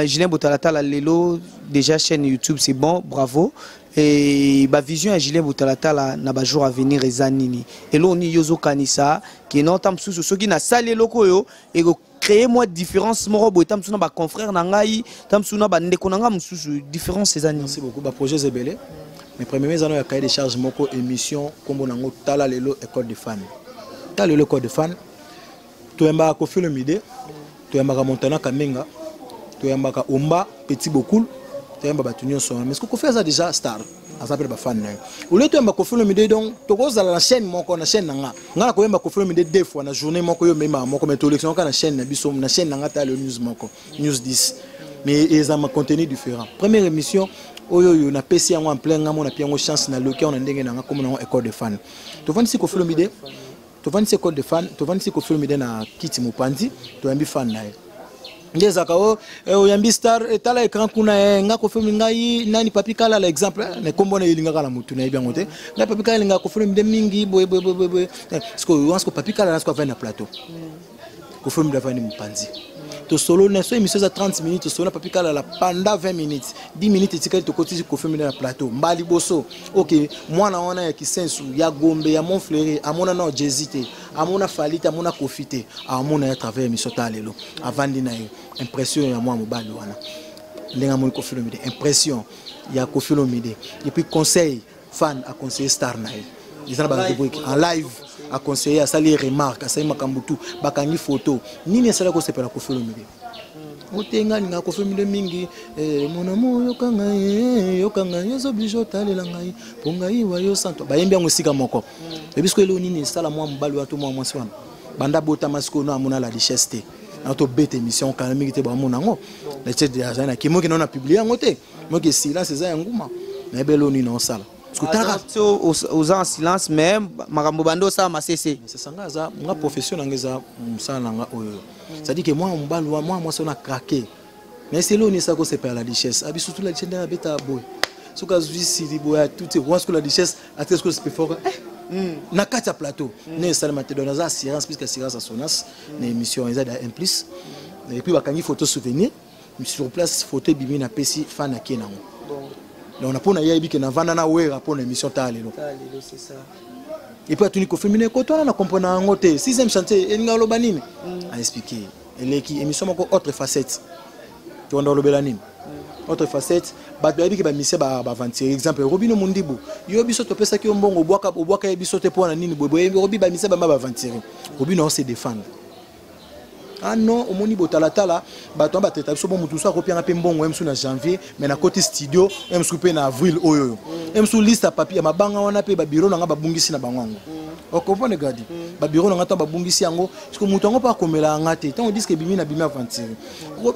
Julien Botalatala, lelo déjà chaîne YouTube, c'est bon, bravo. Et bavision ya Julien Botalatala na bajour à venir eza nini? Eloko nini yo ozokanisa ke non, ta mosusu soki nasali eloko oyo ekocréer mwa différence moko boye, ta mosusu na baconfrère na ngai, ta mosusu na bandeko na ngai mosusu, différence eza nini? Merci beaucoup. Baprojet ebele, mais premièrement eza no ya cahier de charge moko, émission nkombo nango Tala Lelo École de Fan. Tala Lelo École de Fan, toyambaka Kofi Olomide, toyambaka Montana Kamenga, toyambaka Omba Petit Bokul, toyamba bato nyonso wana. Mais Kofi aza déjà star, aza mpe na bafan na ye. Olie toyamba Kofi Olomide, donc tokozala na chaîne moko, na chaîne na nga, nga na koyamba Kofi Olomide deux fois na journée moko, yo meyembaka moko, mais tolekisa kaka na chaîne na biso, na chaîne na nga Tala News moko, News 10, mais eza ma contenu différent. Première émission oyo oyo napesi yango en plein nga mo napi yango chance, naloki yango na ndenge na nga, komona yango École de Fan. Tovandisi Kofi Olomide, tovandisi École de Fan, tovandisi Kofi Olomide na kiti mopanzi, toyambi fan na ye nde ezalaka o oyambi star, tala écran kuna, nga Kofi Olomide, ngai nani, Papi Kalala exemple, na kombo na elingaka na motu nayebi yango te, ngai Papi Kalala elingaka Kofi Olomide mingi boye boye boye boye. Sikoyo wana sikoyo Papi Kalala sikoyo avandi na plateau, Kofi Olomide avandi mopanzi, tosolo na so émission eza 30 minutes, tosolo na Papi Kalala pendant 20 minutes, 10 minutes etikali, tokotisi Kofi Olomide na plateau. Mbala liboso ok mwana wana ya Kisensu, ya Gombe, ya Montfleury, amona na Jay-Z te, amona Fally te, amona Kofi te, amona ya travers émission ta lelo avandi na ye. Impression ya mwana mobali wana ndenge amoni Kofi Olomide, impression ya Kofi Olomide, et puis conseil fan aconseiller star na ye eza na barubrique en live, aconseiller, asali remarque, asali makambo tu, bakangi photo. Nini esali kosepela Kofi Olomide? Otenga alingaka Kofi Olomide mingi. Mon amour, yoka ngai, yoka ngai, eza obligé otalela ngai mpo ngai wa yo santo. Bayembi yango esika moko. Ebi sikoyo eloko nini esala mwa mobali wana to mwa mwasi wana banda botama sikoyo no amona la richesse te? Na tobeta émission kala mingi te, bamona yango azali na kimoki nao na publie yango te, moki silence eza ya nguma. Nayebi eloko nini naosala. Oza en silence, mais makambo bande osala masese. Masese nga aza nga profession na nga, eza mosala na nga oyo. C'est-à-dire que mwana mobali wa mwana mwasi wana craqué mais c'est eloko nini esala kosepela la richesse abi surtout la richesse ndenge abeta boye, soki azwi sili boye atuti wana sikoyo la richesse ate sikoyo spefora na kati ya plateau nde esalema te. Donc naza assurance puisque assurance asonance na émission eza da un plus. Et puis bakangi photo souvenir sur place, photo ebimi, napesi fan ake nango. Donc na mpona ye ayebi ke navanda na Wera mpo na émission Tala Lelo. Et puis atuni Kofi, mine koto wana na comprendre yango te, sixième chantier elinga oloba nini? Aexpliquer. Eleki émission moko autre facette. Tobanda kolobela nini? Autre facette, bato bayebi ke bamisie baaventurier. Exemple, Robino Mundibu, yo biso topesaki yo mbongo, obwaka ye biso te mpo na nini? Boye Robi, bamisie bama baaventurier. Robino aose défendre: ah non, omoni botalatala, bato wana batraita biso bo motu so akopianga mpe mbongo ye mosu na janvier, mais nakoti studio ye mosu mpe na avril oyo oyo ye mosu liste ya papier ya mabanga wana mpe babiro na nga babungisi na bango yango. Ocomprendre, Gadi? Babiro na nga ntango babungisi yango, parce que moto yango mpe akomelaka nga te. Ntango disque ebimi, na bimi aventure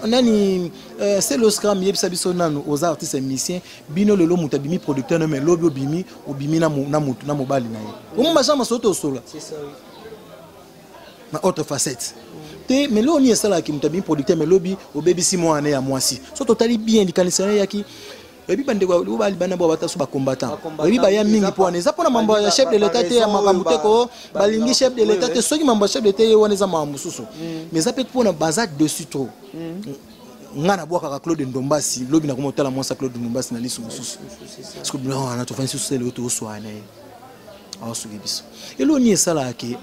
nani? Celeo Scram, yebisa biso nanu, oza artiste musicien, bino lelo moto abimi producteur no, mais lobi obimi, obimi na motu na mobali na ye, omo majean masolo tosola na autre facette te. Mais lelo nini esalaki moto abimi producteur, mais lobi obebisi mwana ya mwasi? So totali bien likanisi na ye eyaki, oyebi, bandeko oyo balibana bo bata so bacombattant, oyebi, baya mingi mpo wana eza mpona mambo ya chef de l'État te, ya makambo te ko balingi chef de l'État te. Soki mambo ya chef de l'État ye wana eza makambo mosusu, mais eza mpe mpona baza dessus trop. Nga nabwakaka Claude Ndombasi, lobi nakoma otala mwasi ya Claude Ndombasi na liso mosusu, parce que biloko wana tofandi susu sele oyo tooswaya na ye aosuki biso. Eloko nini esalaka ke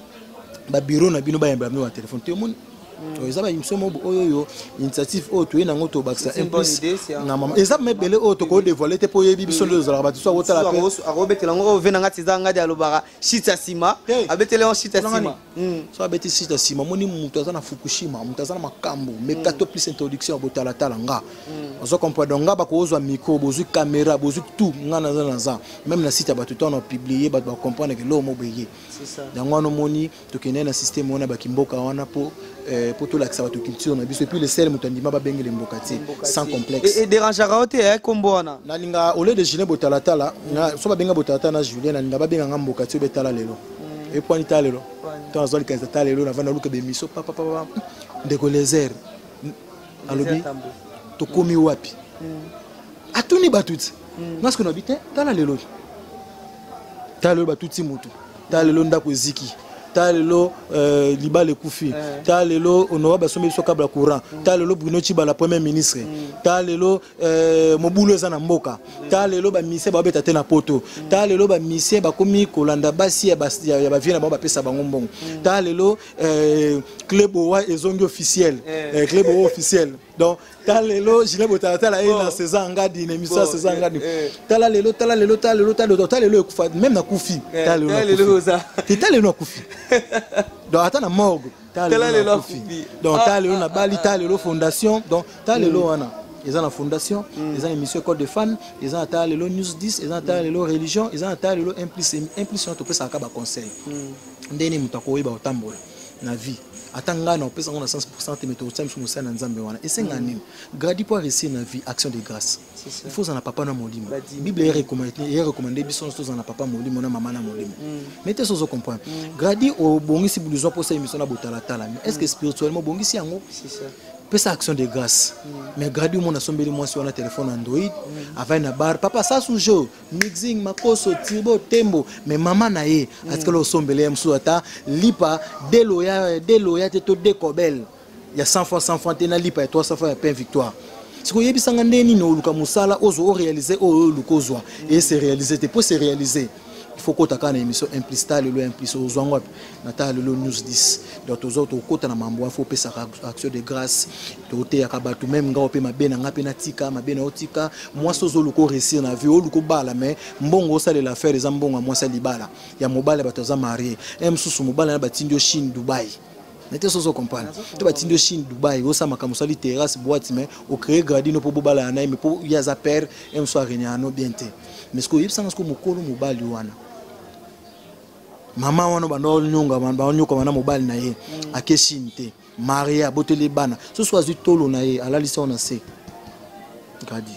babiro na bino bayembela bino batelefone te? Omoni, eza baémission moko oyo oyo initiative oyo toye nango, tobakisa C'est une un bonne plus idée, na mama. Eza mebele oyo tokodévoile te mpo oyebi biso nde tozalaka bato so akotala mpe. Akobetela yango oyo ve na nga ti eza ngadi alobaka shit ya nsima. Te. Abeteli yango shit ya Olanga nsima. nini? So abeti site ya nsima, omoni moto aza na Fukushima, moto aza na makambo mekato plus introduction ya botalatala. Nga ozo comprendre? Donc nga bakozwa micro, bozwi caméra, bozwi tout. Nga naza même na site ya bato, ntango na publie, bato bacomprendre ke loo mo boye. C'est ça. Yango wana omoni tokende na système wana bakimboka wana mpo tolakisa bato culture na biso. Et puis le seul moto andima babengele mboka te sans complexe. Edérangeaka yo te kombo wana? Nalinga au lieu de Julien Botalatala, so babenga Botalatala na Julien, nalinga babenga nga mboka ti obe tala lelo epwani, tala lelo. Ntango nazwa likanisa tala lelo, navanda luka bemiso papapapa. Ndeko Lezer alobi tokomi wapi? Atuni bato ti nga soki nabi te tala lelo, tala lelo batuti motu, tala lelo ndako eziki, tala lelo libala ekufi, tala lelo honorable asombi biso câble ya courant, tala lelo Bruno Tshibala premier ministre, tala lelo mobulu eza na mboka, tala lelo bamisien babeta te na poto, tala lelo bamisien bakomi kolanda basi ya bavie na bango, bapesa bango mbongo, tala lelo Cleboa ezongi officiel, Cleboa officiel. Donc tala lelo Julien Botalatala ye na César Ngadi, na émission ya César Ngadi. Tala lelo, tala lelo, tala lelo, tala lelo, tala lelo ekufa même nakufi, tala lelo. Tala lelo nakufi. Oza. Te, tala lelo nakufi, donc ata na morgue tala Tala lelo lelo nakufi. akufi. Donc Ah, tala lelo nabali, tala lelo fondation. Donc tala lelo wana eza na fondation, eza na émission École de Fan, eza na tala lelo News 10, eza na tala lelo religion, eza na tala lelo un plus un plus. Wana topesaka baconseil ndeni moto akoyeba kotambola na vie. Ata ngai na opesa yango na 100 te, mais tokotia miso mosala na Nzambe. Wana esenga nini, Gradi, po aréussir na vie? Action de grâce. C'est ça. Il faut ozala na papa na molimo. Badimi. Bible erecommande biso nyonso tozala na papa molimo na mama na molimo. Mais te, so ozocomprendre, Gradi, obongisi blouson mposa émission na botalatala, mais est ce que spirituellement obongisi yango? C'est ça. Pesa action de grâce. Mais Gradi, omona asombeli mwasi wana telefone Android, avai na bar, papa sa sujo mixing makoso turbo tembo, mais mama na ye atikali osombela ye mosusu ata lipa deloya deloya te, to dekobel ya 100 francs, 100 francs te, na lipa ya 300 francs ya pain Victoire. Sikoyo oyebisanga nde nini oluka mosala ozwa oréalise oyo oluka ozwa ese réalise te? Mpo se réaliser, il faut kota kaka na émission implice tala lelo implice. Ozwa yango wapi? Na tala lelo News 10. Donc tozwa tokota na mambo wana, faut opesaka action de grâce. Toteyaka bato, même ngao mpe mabe na nga mpe natika mabe na otika mwasi. Ozoluka oréussir na vie, oluka obala, mais mbongo osalela affaire eza mbongo ya mwasi ya libala ya mobali ya bato aza marie e mosusu mobali na batindi yo Chine, Dubai nete. So ozocomprendre to batindi yo Chine, Dubai, osala makambo, osali terrasse, boîte, mais ocréer gradino mpo bobalana na ye, mais mpo ye aza père e mosusu aregnaka no bien te. Mais sikoyo oyebisanga, sikoyo mokolo mobali wana, mama wana banda onyonga baonyokama na mobali na ye, ake Chine te, marie, aboteli bana, soso azwi tolo na ye, alalisi wana se Gradi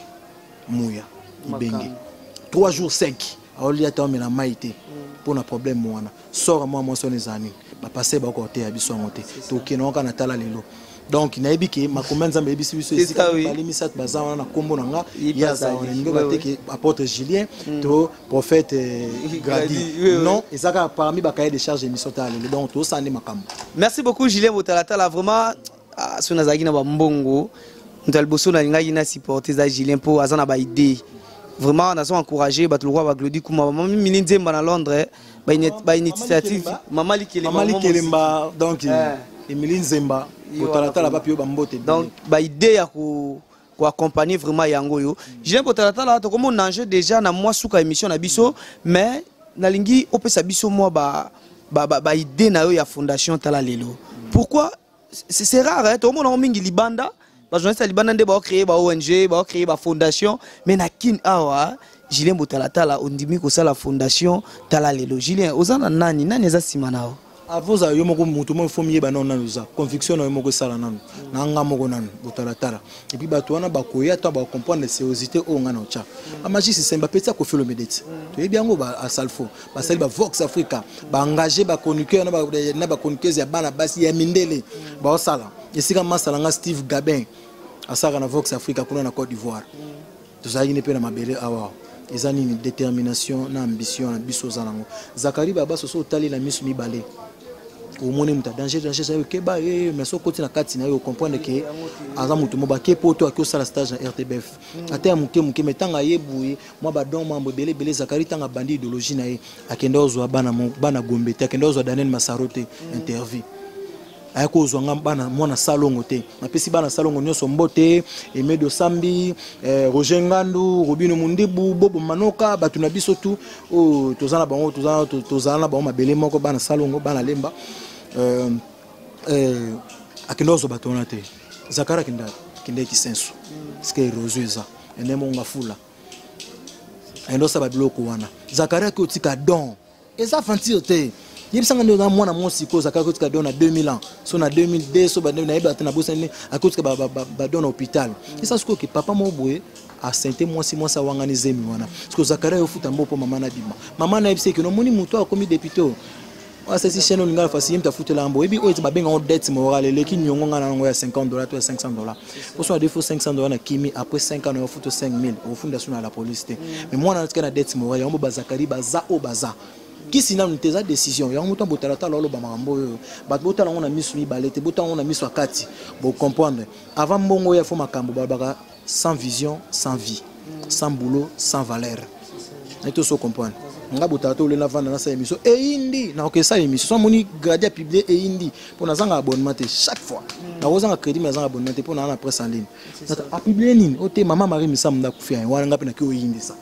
muya ibenge. Makambo. 3 jours 5 aolia te, aomela mai te mpo na problème wana. Sora mwa mwasi wana ezala nini? Bapaster bakoteya biso yango te. Tokende kaka na tala lelo. Donc nayebi ke makombi ya Nzambe eyebisi biso C'est esika ça, oui. mibale misato baza wana na nkombo na nga, Ye ye aza bazali. wana. Elingi Ouais, bate ke apôtre Julien to prophète Gradi. Gradi, oui. Non, eza kaka parmi bacahier de charge émission tala lelo. Donc tosala nde makambo. Merci beaucoup, Julien Botalatala. Vraiment, ah, so nazalaki na bambongo, moto ya liboso nalingaki na supporte eza Julien, mpo aza na baidée. Vraiment nazo encouragé bato lokwa baglodi kuma, bamama Mili Nzemba na Londres, bainitiative mama Likelemba. Mama Likelemba, donc Eh. Emili Nzemba, botalatala bapi yo bambote. Donc baidée ya koaccompagner vraiment yango oyo. Julien Botalatala, tokomona enjeu déjà na mwa suka émission na biso, mais nalingi opesa biso mwa baidée na yo ya fondation Tala Lelo. Pourquoi c'est rare, hein, tokomona yango mingi libanda, bajournaliste ya libanda nde baocréer ba ONG, baocréer bafondation, mais na Kine awa, Julien Botalatala ondimi kosala fondation Tala Lelo. Julien, oza na nani? Nani eza nsima na yo? Avant ozala yo moko motu moko, ifo miyeba nano nanu oza conviction na yo moko, esala nanu na nga moko nanu botalatala. Et puis bato wana bakoya to bacomprendre sériosité oyo nga na otya. Bamagie système bapeti ya Kofi Olomide ti toyebi yango, Asalfo basali bavox Africa, baengage bachroniqueur na bachroniqueuse ya bana basi ya mindele, baosala esika masala. Nga Steve Gabin asalaka na Vox Africa kuna na Côte d'Ivoire. Tozalaki ne mpe na mabele awa. Eza nini? Détermination na ambition na biso. Oza nango, Zakari Babaso. So otali na miso mibale, omoni moto danger, danger eza okeba ye, mais so okoti na kati na ye, ocomprendre ke aza moto mo bake po to aki osala stage na RTBF, ata ya moke moke, mais ntango aye boye, mwa badon, mambo ebele ebele. Zakari, ntango abandi idéologie na ye, akende ozwa bana Gombe te, akende ozwa Daniel Masaro te, interview aya kozwa nga bana mwana Salongo te. Napesi bana Salongo nyonso mbote: Emedo Sambi, Roger Ngandu, Robino Mundibu, Bobo Manoka, bato na biso tu oyo toza na bango, tozala na bango mabele moko, bana Salongo, bana Lemba. Akende kozwa bato wana te. Zakari akende, akendeki Senso parce que érosion eza ende monga fula, ayende osala biloko wana. Zakari aki otika don, eza aventure te. Yebisanga nde oza mwana mwasi ko Zakari akotika don na 2000 ans, so na 2002, so nayeba te, nabosani nde akotika badon na hôpital. Esa sikoyo ke papa moko boye asente mwasi, mwasi awangani zemi wana. Sikoyo Zakari ayofuta mbo mpo mama nabima. Mama nayebisa eke nomoni moto akomi député oyo asasi chaîne olingala fasi ye moto afutela yango. Oyebi oyo ete babenga yango dette morale, eleki niongo. Nga na yango ya 50 $ to ya 500 $, poso na defo 500 $ na kimi. Après 5 ans na yofuta 5000, ofunda so na la police te. Mais mwana natika na dette morale yango. Bo bazakari baza oyo baza kisi nanu te, eza décision yango. Moto botalatala oloba makambo oyo, bato botala yango na miso mibale te, botala yango na miso ya kati, bocomprendre. Avant mbongo oyo afo makambo balobaka: sans vision, sans vie, sans boulot, sans valeur. Naye toso comprendre nga. Botala te, olela vanda nasala émission eyindi, nakoki esala émission so amoni gradi apublie eyindi, mpo nazanga abonnement te. Chaque fois nakozanga crédit, mais nazanga abonnement te mpo naa na presse en ligne. Apublie nini o te? Mama Marie Misamu ndakufi yango wana, nga mpe naki oyindisa,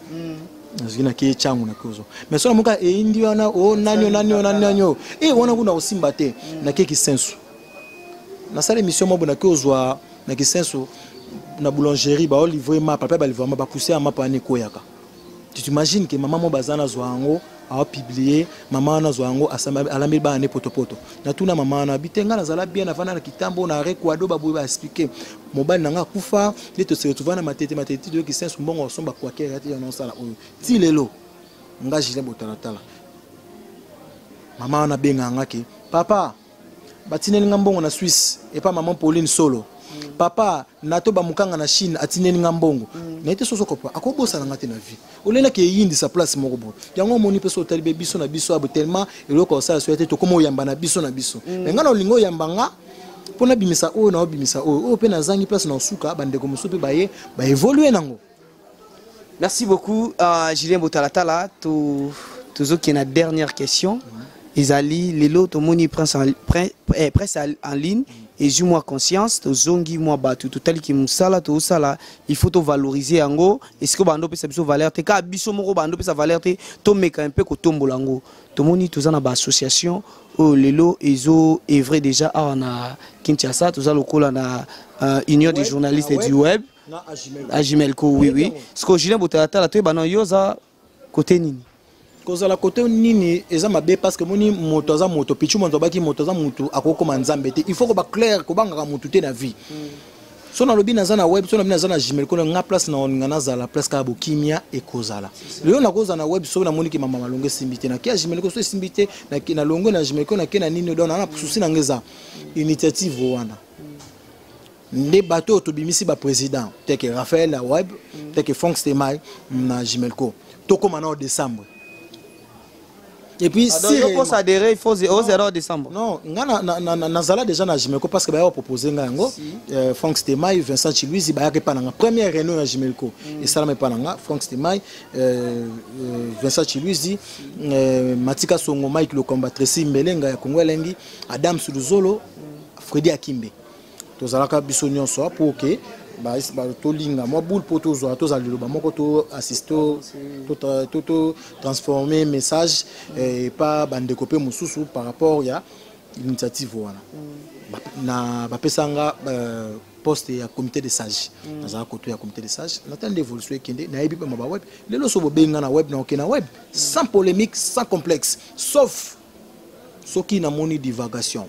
nazwi naki etyango, naki ozwa. Mais so namoka eyindi wana, o nani o nani o nani nani o e wana kuna kosimba te. Nake Kisensu, nasala émission moko, naki ozwa na Kisensu na boulangerie, baolivre mapa mpe balivre mapa, bapousse ya mapa wana ekweyaka. Tu t'imagines ke mama mo baza nazwa yango, aopublie mama wana azwa yango, alambeli bana ne potopoto. Natuna mama wana abi te: nga nazala bien, navanda na kitambo na rekwado, baboye baexplike mobali na nga akufa nde tose retrouva na Matete. Matete toyoki sensu mbongo osomba kwakere ati yana osala oyo ti lelo. Nga Julien Botalatala, mama wana abengaka nga ke papa, batindeli nga mbongo na Suisse epa mama Pauline Solo, papa nato bamukanga na Chine atindeli nga mbongo. Naye te soso kopa akobosana nga te na vie. Olelaki eyindisa place moko boye yango omoni mpe so otali be biso na biso abo tellement eloko osala so ya te, tokóma oyamba na biso na biso. Mais nga na olingi oyamba nga mpo nabimisa oyo, naobimisa oyo oyo mpe nazangi place na osuka. Bandeko mosusu mpe baye baévolue nango. Merci beaucoup, Julien Botalatala. Tozokende na dernière question. Ezali lelo tomoni presse en ligne ezwi mwa conscience, tozongi mwa bato, totaliki mosala tozosala, il faut tovaloriser yango. Esika bando opesa biso valeur te, kaka biso moko bando opesa valeur te, tomeka mpe kotombola yango. Tomoni toza na baassociation oyo lelo ezo œuvre déjà awa na Kinshasa. Toza lokola na Union des journalistes du web, Ajimelco, oui. Siko Julien Botalatala, toyeba na yo oza côté nini? Kozala kote nini eza mabe, parce que moni moto aza moto pichu, moto abaki moto aza motu, akokoma Nzambe te. Il faut koba clair, kobangaka motu te na vie. So nalobi naza na web, so nalobi naza na Gmail kona nga place na olinga nazala place kaka bokimia ekozala. Lelo nakozala na web, soki namoniki mama malongo esimbi te, nake ya Gmail ko. So esimbi te, nalongwe na Gmail ko, nake na nini. Donc na susi nanga eza initiative wana nde bato oyo tobimisi baprésident teke Raphaël na web, teke Frank Stemai na Gimelco, tokóma nao décembre. Et puis Ah, donc, si yo pour adhérer, il faut au 0 décembre. Non, nga nazala déjà na Gimelco parce que baya bapropose nga yango. Frank Stemai, Vincent Chiluizi bayaka epa na nga. Première réunion ya Gimelco esalama epa na nga: Frank Stemai, Vincent Chiluizi, Matika Songo, Mike Lokomba, Tracy Mbelenga ya Kongo Elengi, Adam Suluzolo. Fredi Akimbe. Tozalaka biso nyonso mpo ke tolinga mwa boule mpo tozwa, tozala liloba moko, to assiste, to transformer message epa bandeko mpe mosusu par rapport ya initiative wana. Na bapesanga poste ya comité de sage, nazala koto ya comité de sage. Natali nde évolution ekende, nayebi mpe ma baweb. Lelo so bobenga na web, na oke na web sans polémique, sans complexe, sauf soki namoni divagation.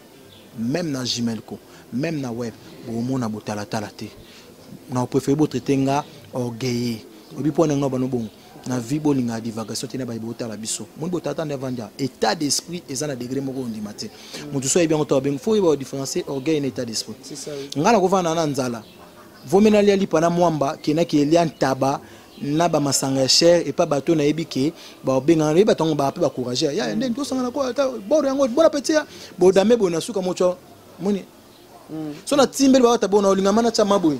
Même na Gimelco, même na web, bomona botalatala te. Na préféré botraite nga orgueilleux obi mpo na nga bano bongo na vie. Bolingaka divagation te na baye botala biso. Moni botalata nde avandi état d'esprit eza na degré moko ondima te. Moto so ayebi yango to abengi, faut oyeba différencier orgueil na état d'esprit. Nga nakovanda na nzala, vomi nalia lipa na mwamba, kendaki elia ntaba na bamasanga ya cher epa bato. Nayebi ke babengana, nayebi bato yango baa mpe bacourage ya nde tosangana ko ata boro yango. Bon appétit ya bodame boye na suka moto moni so natimbeli bawata bona olingama natya maboye,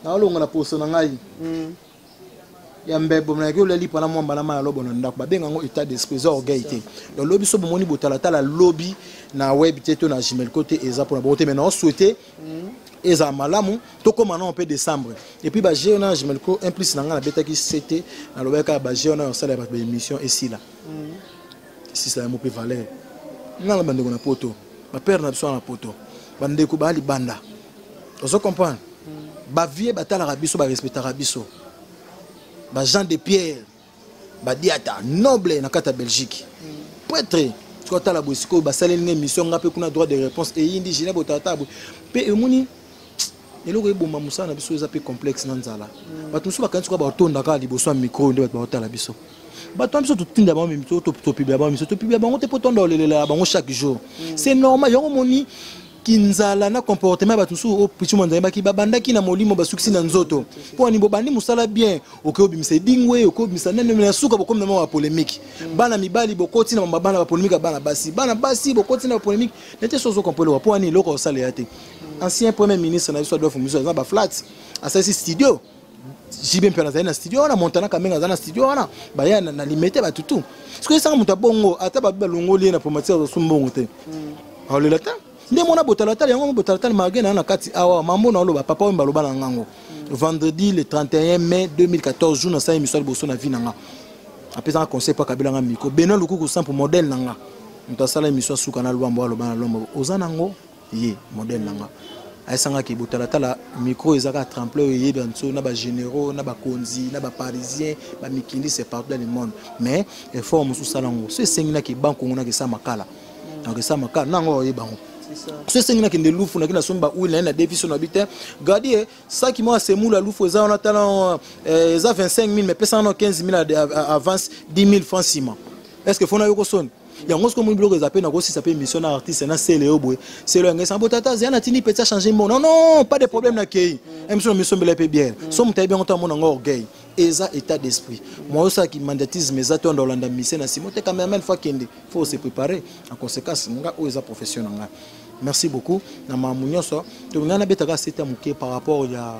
naolonga na poso na ngai ya mbebo, nayaki olia lipa na mwamba na mai ya lobo na ndako. Babenga yango état d'esprit, eza orgueil te. Donc lobi so bomoni botalatala lobi na web te to na Gimelco te, eza mpona bongo te. Mais naosouhaite ezala malamu, tokóma nao mpe décembre. Et puis baje wana Gimelco, un plus na ngai nabetaki ct, nalobaki kaka baje wana osala ya bato baémission esila esisa yango mpe valeur. Nga na bandeko na poto, bapere na biso wana na poto, bandeko baya libanda, ozo comprendre, bavie batalaka biso, barespectaka biso, bajean de Pierre Badiata noble na kati ya Belgique, prêtre. Soki atala boye sikoyo, basaleli nga émission, nga mpe kuna droit de réponse eyindi. Gine botata boye mpe emoni eloko eboma mosala na biso eza mpe complexe na nzala. Bato mosusu bakanisi koka batonda kaka liboso ya micro nde bato baotala biso. Bato na biso totinda bango, topiblia bango miso, topiblia bango te mpo tonda olelela bango chaque jour. C'est normal. Yango moni kinzala na comportement ya bato mosusu oyo pichu mwanza yebaki, babandaki na molimo, basukisi na nzoto. Mpo ani bobandi mosala bien, okoki obimisa edingwe, okoki obimisa nene na suka, bokomi na mwa bapolémique. Bana mibali bokoti na bana bapolémique ya bana basi, bana basi bokoti na bapolémique nete so ozokompolewa. Mpo ani eloko osalela te? Ancien premier ministre na biso Adolphe Muzito aza na baflat, asalisi studio. JB mpe azali na studio wana, Montana Kamenga aza na studio wana, baya na Limete batutu. Soki esanga moto abongo, ata babi balongoli ye na promatique, azosu mbongo te, aolela te. Nde mona botalatala yango, botalatala malgré na na kati awa mambo na oloba. Papa oyo baloba na ngango vendredi le 31 mai 2014, jour nasala émission liboso na vie na nga, apesanga conseil mpo akabelanga micro. Benoît Lukuku Sample, modèle na nga, moto asala émission asuka na Lwambo, aloba na Lwambo oza nango ye modèle na nga, ayesangaki botalatala micro eza kaka tremplin oyo eyebi nso na bagénéraux, na bakonzi, na baparisien, bamikili, c'est partout dans le monde. Mais effort mosusu osala yango so esengi naki bankongo, naki esa makala, nakesa makala nango oyeba yango. So esengi nakende lufu, naki nasombi bahuile naye na defi so nabi te gardie saki moko asemula lufu eza wana. Tala, eza 25 000, mais pesanga na 15 000 avance, 10 000 francs nsima. Est ce que fona yoko soni yango? Soki omoni biloko eza mpe nakosisa mpe émission na artiste na sele oyo boye, sele yango esanga botata zeya natindi petit achange mbongo. Non, non, pas de problème, nakei émission na misombela mpe biere. So moto ayebi yango to amona yango orgueil, eza état d'esprit. Moi osalaki mandatisme eza te, onda olanda mise na nsima te. Cameraman faut akende, faut se préparer en conséquence. Nga oyo eza profession na ngai. Merci beaucoup na makambo nyonso. To ngai nabetaka sete ya moke par rapport ya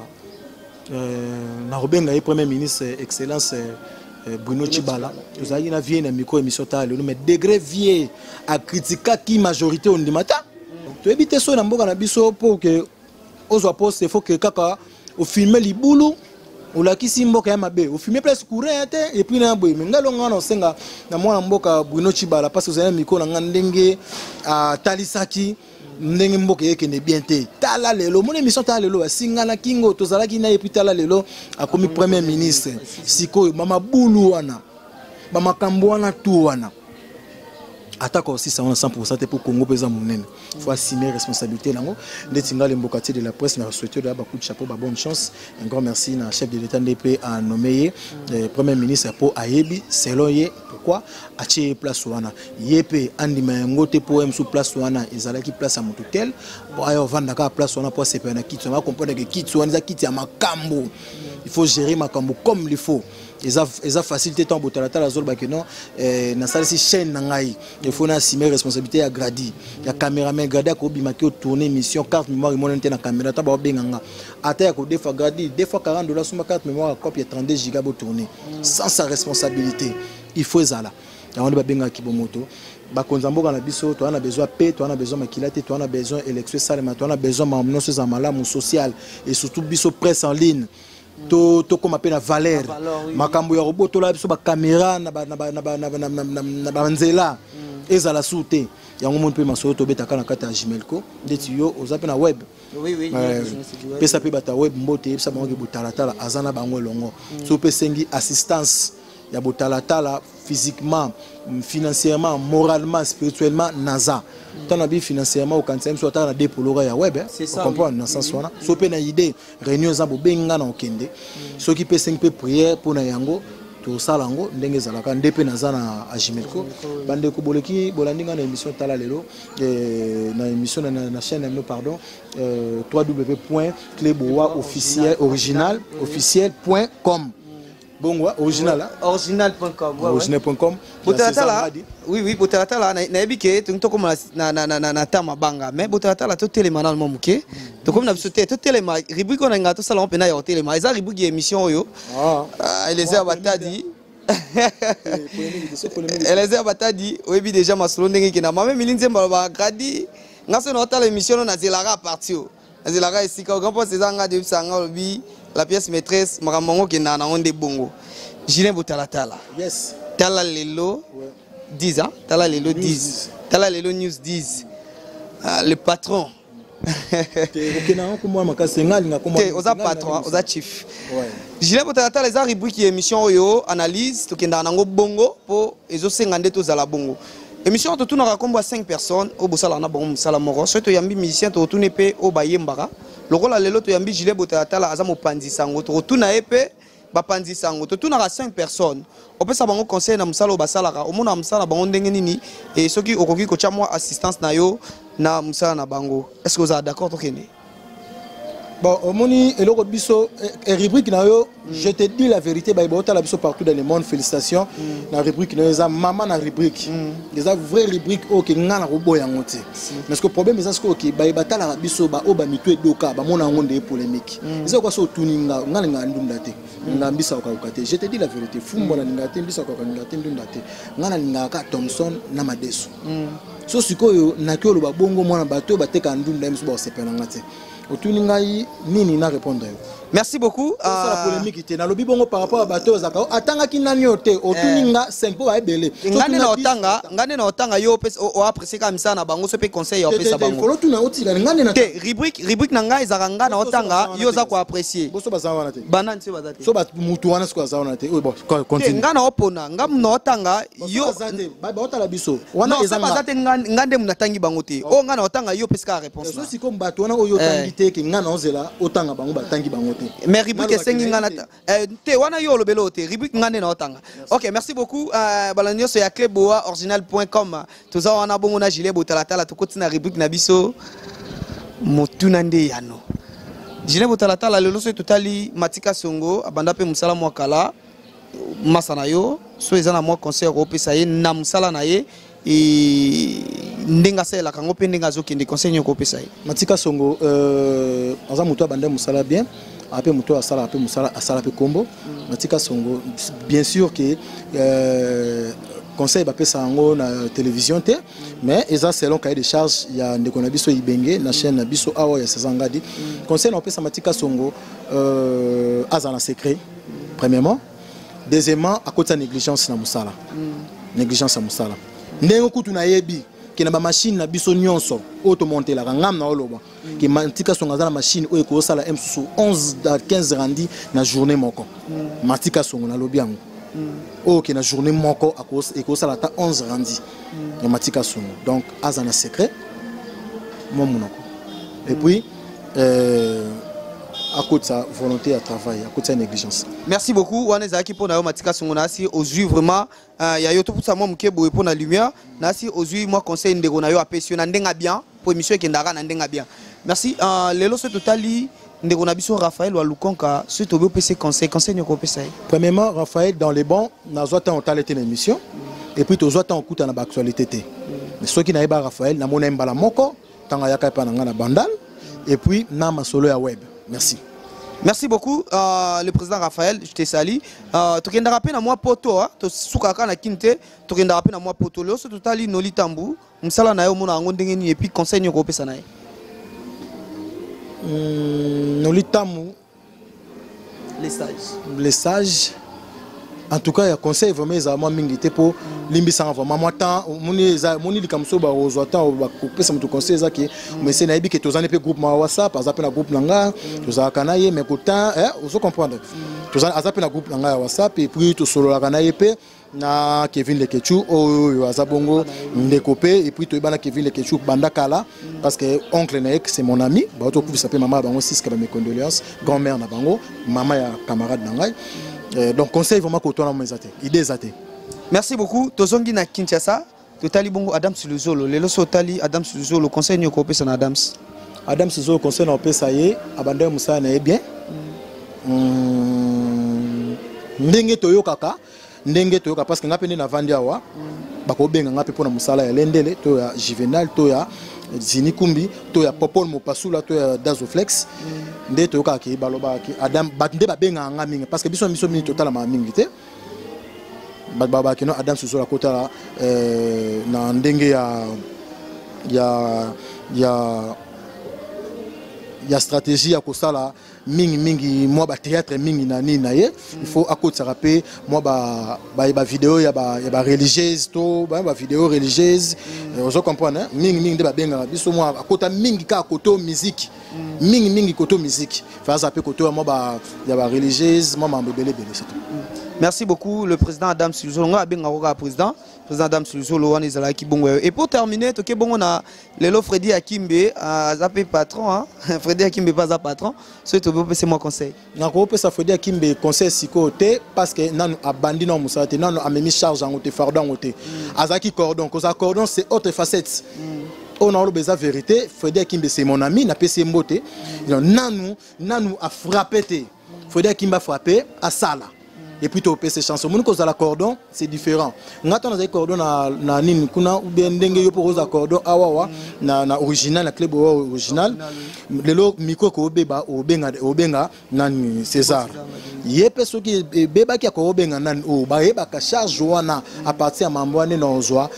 nakobenga ye premier ministre, excellence Bruno Tshibala. Tozalaki na vie na micro émission tala lelo, mais degré vie akritikaki majorité, ondima ta. Toyebi te soki na mboka na biso, mpo ke ozwa poste, faut ke kaka ofilme libulu, olakisi mboka ya mabe, ofilme place courant ya te. Et puis na boye me ngai longa na osenga na mwana mboka Bruno Tshibala, parce que ozali na micro na ngai, ndenge atalisaki ndenge mboka eyekende bien te. Tala lelo, omoni émission tala lelo, asinga kingo tozalaki na ye. Puis tala lelo akomi premier ministre. Sikoyo bamabulu wana, bamakambo wana tu wana, atako osisa wana 100 te, mpo Congo mpe eza monene, faut assumer responsabilité nango. Ndeti ngai lemboka tie de la presse na souhaité de bacoup de chapeau, ba bonne chance. Un grand merci na chef de l'État nde mpe anommé ye premier ministre, mpo ayebi selon ye pourquoi atie ye place wana. Ye mpe andima yango te, mpo ye mosusu place wana ezalaki place ya motu tel, mpo aya ovanda kaka place wana mpo asepela na kiti wana. Comprendre ke kiti wana eza kiti ya makambo, il faut gérer makambo comme il faut. Eza facile te. Ntango botalatala azolobaki non, nasalisi chaîne na ngai, il faut na assumer responsabilité ya gradi, ya caméraman. Gradi akobimaki otourne émission, carte mémoire emonani te na caméra. Ntango baobenga nga ata ya kodefa gradi deux fois 40 dollars, soma carte mémoire ya copie ya 32 giga, botourne sans sa responsabilité. Il faut ezala Yango nde babengaka kibomoto. Bakonzi ya mboka na biso, toza na besoin paix, toza na besoin makila te, toza na besoin élection esalema, toza na besoin makambo nyonso ezala malamu social, et surtout biso presse en ligne tokóma mpe na valeur. Makambo ya kobotola biso bacaméra na banzela ezala su te. Yango moni mpe masolo tobetaka na kati ya Jimelco. Ndeti yo oza mpe na web, pesa mpe bato ya web mbote, yebisa bango ke Botalatala aza na bango elongo. So mpe esengi assistance ya Botalatala physiquement, financièrement, moralement, spirituellement, naza. Ntango na bi financièrement, okanisa biso ataka na depoloka ya web, comprendre na sens wana. So mpe na idée, réunion eza, bobengi nga na okende. Soki mpe esengi mpe prière mpona yango, tosala yango ndenge ezalaka. Nde mpe naza na Ajimelco. Bandeko boleki, bolandi nga na émission Tala Lelo, na émission na chaîne na bino, pardon, www cleboa officiel original officiel.com. Bongo original. Original.com. Original.com. Botalatala, oui, botalatala, nayebi ke tongi tokóma na ta mabanga, mais botalatala, totelema nano mwa moke. Tokomi na biso te, totelema. Rubrique oyo na ngai tosala ngo mpena ya kotelema eza rubrique ya émission oyo. Elezer Batadi, Elezer Batadi, oyebi déjà masolo ndenge ekenda. Mame Mili Nzembo alobaka gradi nga so naotala émission no, nazelaka à partir oyo, nazelaka esika oyo. Grand poste eza nga deyebisa nga, olobi la pièce maîtresse, makambo yango okendaka nango nde bongo. Julien Botalatala. Yes. Tala Lelo 10 ans, Tala Lelo 10, Tala Lelo News 10. Ah, le patron. Okenda yango komwa makasi, nga alinga. Te, oza patron, oza chief. Julien Botalatala eza rubrique ya émission oyo, analyse. Tokendaka nango bongo mpo ezosenga nde tozala bongo. Émission oyo totunaka nkombo ya 5 personnes oyo bosalaka na bango mosala moko. Soki toyambi musicien, tokotuna mpe oyo bayembaka. Lokola lelo toyambi Julien Botalatala, aza mopanzi sango, tokotuna ye mpe bapanzi sango. Totunaka 5 personnes, opesa bango conseil na mosala oyo basalaka, omonaka mosala na bango ndenge nini, e soki okoki kotya mwa assistance na yo na mosala na bango. Est ce que ozala d'accord tokende? Bon, omoni eloko biso rubrique na yo, je te dis la vérité, bayeba otala biso partout dans le monde, félicitations na rubrique na yo. Eza mama na rubrique, eza vraie rubrique oyo ke nga na koboya yango te. Parce que problème eza sikoyo ke bayeba talaka biso, baoyo bamitu edoka, bamona yango nde polémique. Eza kwa so otuni nga, nga nalingaka ndunda te, nga mbisa okakoka te. Je te dis la vérité, fumbo nalingaka te, mbisa okakoka nalingaka te, ndunda te. Nga nalingaka kaka Thomson na madeso. So sikoyo naki oloba bongo, mwana bato oyo batekaka ndunda ye mosusu bakosepela nga te. Otuni ngai nini na répondre yo? Merci beaucoup. Osala polémique te. Nalobi bongo par rapport à bato oyo ozalaka atangaki nani oyo te. Otuni nga 5 mpo baebele. Nga nde na otanga, nga nde na otanga. Yo oapprécie kaka misala na bango, so mpe conseil ya opesa bango. Folo tuna otikali nga nde na te. Rubrique na ngai ezalaka nga na otanga, yo oza koapprécie. Boso baza wana te. Banani so baza te? So mutu wana sikoyo aza wana te. Oyo, bon, te. Continue. Nga na opona, nga na otanga yo. Baza te, baotala biso wana. Non, eza so baza te, nga nde natangi bango te. Oyo nga na otanga, yo opesi kaka réponse. So sikoyo bato wana oyo otangi te, ke nga na ozela otanga bango, batangi bango te. Mais rubrique esengi nga na te. Te, wana yo olobeli oyo te. Rubrique nga nde na otanga. Ok, merci beaucoup. Bala nyonso ya cleboa original.com, toza wana bongo na Julien Botalatala. Tokoti na rubrique na biso motuna nde yano. Julien Botalatala, lelo soki totali Matika Songo, abanda mpe mosala mwa kala, masa na yo, so eza na mwa conseil okopesa ye na mosala na ye e ndenge asalelaka yango mpe ndenge azokende, conseil nini okopesa ye? Matika Songo aza moto abanda mosala bien, ape moto oyo asalaka mpe mosala, asala mpe kombo. Matika Songo, bien sûr ke conseil bapesa yango na télévision te, mais eza selon cahier de charge ya ndeko na biso Ibenge na chaîne na biso awa ya César Ngadi. Conseil na opesa Matika Songo, aza na secret premièrement, deuxièmement akotisa négligence na mosala, négligence ya mosala. Ndenge kutu nayebi ke na bamachine na biso nyonso oyo tomontelaka, ngam na oloba ke Matika Songo aza na machine oyo ekosala mosusu 11 à 15 randi na journée moko. Matika Songo, nalobi yango oyo ke na journée moko ekosala ata 11 randi ya Matika Songo. Donc aza na secret mwa monoko, et puis akotisa volonté ya travail, akotisa négligence. Merci beaucoup. Wana ezalaki mpo na yo Matika Songo. Nasi ozwi vraiment ya yo. Topusa mwa moke boye mpo na lumière. Nasi ozwi mwa conseil ndeko na yo apesi yo na ndenge ya bien, mpo émission ekendaka na ndenge ya bien. Merci. Lelo soki totali ndeko na biso Raphaël Walukonka, soki tobi opesa conseil, conseil nini okopesa ye? Premièrement, Raphaël dans les bons, nazwa ntango otala te na émission, et puis tozwa ntango okuta na baactualité te. Mais soki nayeba Raphaël, namona ye mbala moko ntango ayaka epa na ngai na Bandal, et puis na masolo ya web. Merci. Merci beaucoup, le président Raphaël, je te salue. Tokendaka mpe na mwa poto, ah, tosukaka na kini te, tokendaka mpe na mwa poto. Lelo so totali Noli Tambu, mosala na ye omona yango ndenge nini, et puis conseil nini okopesa na ye? Noli Tambu, les sages. Les sages. En tout cas, ya conseil vraiment ezala mwa mingi te, mpo limbisanga vraiment mwa temps. Omoni, eza moni likambo so bakozwa temps bakopesa moto conseil eza ke, mais se nayebi ke tozali mpe groupe ma WhatsApp, aza mpe na groupe na nga, tozalaka na ye, mais kotan ozo comprendre, aza mpe na groupe na nga ya WhatsApp, et puis tosololaka na ye mpe na Kevin Lekechu oyo aza bongo ndeko mpe. Et puis toyebana Kevin Lekechu banda kala, parce que oncle na ye, c'est mon ami. Bato okufisa mpe mama ya bango siska, ba mes condoléances, grand-mère na bango, mama ya camarade na ngai. Donc conseil vraiment kotwana mo eza te, idée eza te. Merci beaucoup. Tozongi na Kinshasa, totali bongo Adams Luzolo. Lelo so otali Adams Luzolo, conseil nini okopesa na Adams? Adams Luzolo, conseil na opesa ye, abandaki mosala na ye bien. Ndenge toyokaka, ndenge toyoka, parce que nga mpe nde navandi awa, bakobenga nga mpe mpona mosala ya Lendele to ya Juvenal to ya Zini Kumbi to ya Popol Mopasula to ya Dazoflex. Nde toyokaka ke balobaka ke Adam, bato nde babengaka nga mingi, parce que biso mingi totalamaka mingi te. Bato balobaka ke no, Adam Suzola akotala na ndenge ya stratégie ya kosala mingimingi mwa bathéâtre mingi na nini na ye. Il faut akotisaka mpe mwa bavideo ya bareligieuse to bavideo religieuse, ozo comprendre. Mingimingi nde babengaka biso mwa akota mingi kaka koto musique, mingimingi koto musique, fa aza mpe koto ya mwa ya bareligieuse, mwa mambo ebele ebele, c'est tout. Merci beaucoup, le président Adam Luzolo. Nga abengaka kaka président, président Adam Luzolo, wana ezalaki bongo. Et pour terminer, toke bongo na lelo Freddy Akimbe, aza mpe patron, hein? Freddy Akimbe mpe aza patron. Soki tobopesa mwa conseil? Nakopesa Fredi Akimbe conseil sikoyo te, parce que nanu abandi nano mosala te, nanu amemi charge yango te, fardeau yango te. Azalaki cordon, kozala cordon, c'est autre facette. Oyo naoloba eza vérité. Fredi Akimbe, c'est mon ami, napesi ye mbote. Nanu afrappe te. Fredi Akimbe afrappe, asala, et puis topesa chance. Omoni, kozala cordon, c'est différent. Nga to nazali cordon na nini kuna, ou bien ndenge yo mpo kozala cordon awawa na original, na club owa original. Lelo micro ekoobeba, obenga nani? César. Ye mpe soki ebebaki, akobenga nani? Oyo bayebaka charge wana à partir ya mambo wana na ozwa,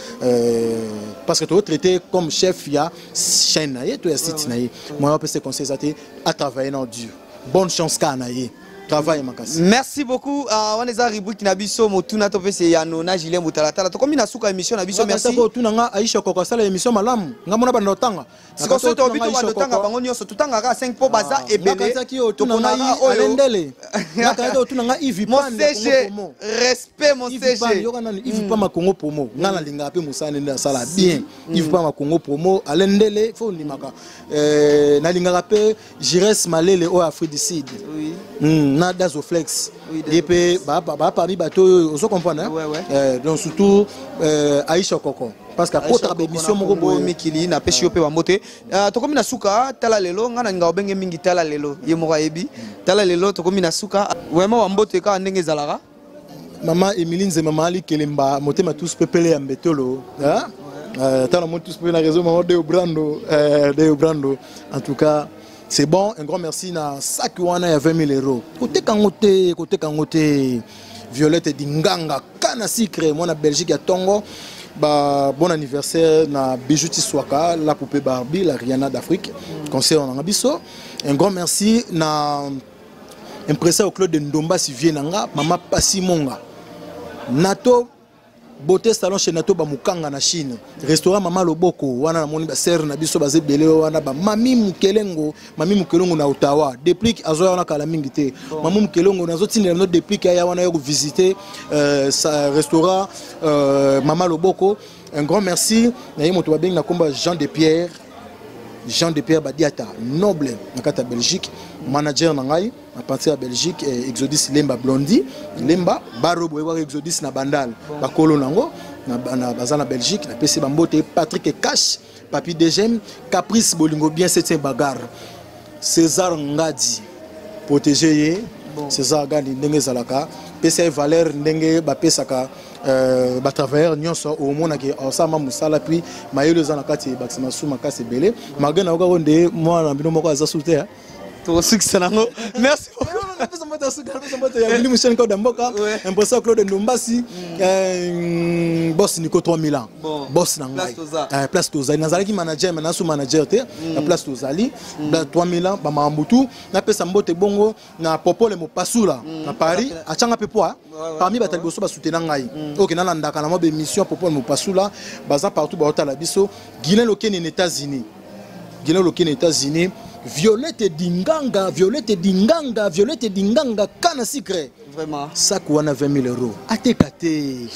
parce que totraité comme chef ya chaîne na ye to ya site na ye. Moya opesa conseil eza te, atravaille na dur. Bonne chance kaka na ye, travail makasi. Merci beaucoup. Wana eza rubrique na biso motuna topesa eyano na Julien Botalatala. Tokomi na suka émission na biso. Merci. Otuna nga Aisha Koko asala émission malamu, nga mona banda otanga. Sikoyo soki tobi tobanda otanga bango nyonso, totangaka 5 mpo baza ebele. Toponaka oyo ndele ngakanaki otuna nga Ivi. Mon CG, respect, mon CG. Yoka nani, Ivi Pama Congo Promo. Nga nalingaka mpe mosala nde asala bien. Ivi Pama Congo Promo, ale ndele fo ondimaka. Nalingaka mpe Gires Malele oyo Afrique du Sud na Dazoflex, ye mpe baa parmi bato oyo ozo comprendre. Donc surtout Aisha Koko, parce que akotaka baémission moko boye. Mikili napesi yo mpe bambo te. Tokomi na suka. Tala lelo, ngai nalinga obenge mingi tala lelo, ye moko ayebi. Tala lelo, tokomi na suka vraiment, bambote kaka ndenge ezalaka. Mama Emilie Nzema, mama Likelemba motema, tous pepele ya mbetolo, tala mo tous mpe na réseau, mama Deo Brando, Deo Brando, en tout cas c'est bon. Un grand merci na sac wana ya 20 000 euros, koteka yango te, koteka yango te. Violette Dinganga kana sucre, mwana Belgique ya tongo. Ba bon anniversaire na Bijou Tiswaka, la poupée Barbie, la Rihanna d'Afrique, conseil na biso. Un grand merci na impresa Claude Ndomba, sivie na nga mama Pasi Monga, Nato Beauté Salon chez Nato Bamukanga na Chine, restaurant Mama Loboko wana. Namoni basere na biso baza ebele wana, bamami Mukelengo, mami Mukelongo na Ottawa. Déplique azoya wana kala mingi te. Mami Mukelongo, nazotindela no Déplique aya wana ya kovisite restaurant Mama Loboko. Un grand merci na ye moto babengi na komba Jean de Pierre, Jean de Pierre Badiata Noble na kati ya Belgique, manager na ngai à partir ya Belgique. Exodus Lemba, Blondi Lemba, baro boyebaka Exodus na Bandal, bakolo nango baza na Belgique, napesi bambote. Patrick Cash, Papi DGM, Caprice Bolingo bien, septième bagarre, César Ngadi, protégé ye. César Ngadi, ndenge ezalaka, pesa ye valeur ndenge bapesaka batravailleur nyonso. Omonaki osala mosala, puis mayele eza na kati, ebakisa masu makasi ebele. Malgré nayoka ko nde mwana na bino moko aza su te. Tokosukisa nango. Merci beaucoup. Napesa mbote ya suka, napesa mbote ya Willy Michel Nkoda Mboka, impression Claude Ndombasi, boss Nico 3000 ans. Bon. Boss na ngai. Place toza. Place tozali. Nazalaki manager, mais naso manager te. Na place tozali. Na 3000 ans, ba mambutu. Napesa mbote bongo na Popole Mopasula na Paris, achanga pe poa. Parmi bato ya liboso basoutenant ngai. Ok, nalandaka na mwa ba émission Popole Mopasula, baza partout baotala biso. Guilain Lokeni na États-Unis. Guilain Lokeni na États-Unis. Violette Dinganga, Violette Dinganga, Violette Dinganga, kana secret. Vraiment. Sac wana 20 000 euros. Ateka te.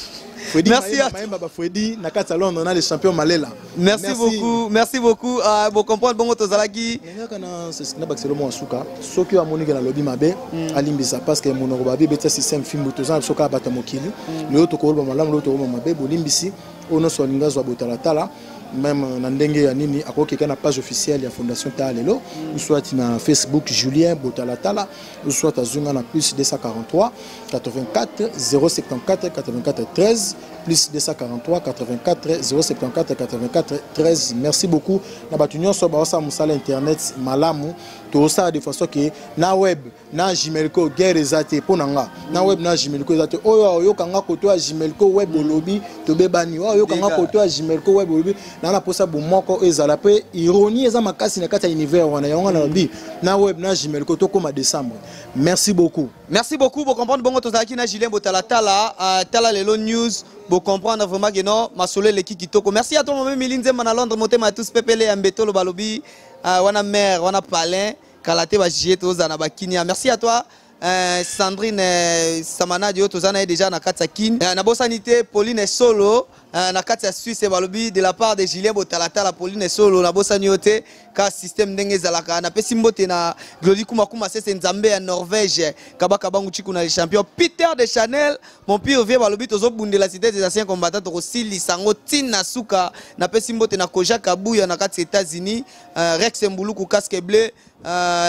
Fredi. Merci. Mayemba, Mayemba ba Fredi na kati ya Londres na les champions Malela. Merci beaucoup, merci beaucoup. Bon comprendre bongo tozalaki. Kaka na bakiselo mwa suka, soki oyo amoniki nalobi mabe, alimbisa, parce que monoko babi ebetia système fimbu. Toza na biso kaka bato ya mokili. Lelo tokoloba malamu, lelo tokoloba mabe, bolimbisi. Oyo nyonso alingi azwa botalatala, même na ndenge ya nini, akokeka na page officielle ya Fondation Tala Lelo, ou soit na Facebook Julien Botalatala, ou soit azwi nga na plus 243 84 074 84 13, plus 243 84 074 84 13. Merci beaucoup na bato nyonso baosala mosala internet malamu. Tozosala de façon ke na web na Gimelco guerre eza te. Mpo na nga, na web na Gimelco eza te. Oyo oyoka nga koto ya Gimelco web olobi tobebani, oyo oyoka nga koto ya Gimelco web olobi na posa bomoko ezala. Mpe ironie eza makasi na kati ya univers wana. Yango nga nalobi na web na Gimelco tokóma décembre. Merci beaucoup. Merci beaucoup. Bo comprendre bongo tozalaki na Julien Botalatala, Tala Lelo News. Bo comprendre vraiment que non, masolo eleki kitoko. Merci à toi mama Mili Nzemba na Londres, motema ya tous pepele ya Mbetolo balobi, wana mère, wana palin, kala te ba juillet tozala na bakinia. Merci à toi Sandrine Samanadi oyo toza na ye déjà na kati ya Kine. Nabosani te Pauline Solo na kati ya Suisse, balobi de la part de Julien Botalatala. Pauline Solo, nabosani yo te. Ka système ndenge ezalaka, napesi mbote na Glodi Kumakuma Sese Nzambe ya Norvège, Kabaka Bangu Chiku na les champions Peter de Chanel, mon pire vieux. Balobi tozobundela Cité des anciens combattants, tokosilisa yango ntina suka. Napesi mbote na Koja Kabuya na kati ya États-Unis, Rex Mbuluku casque bleu.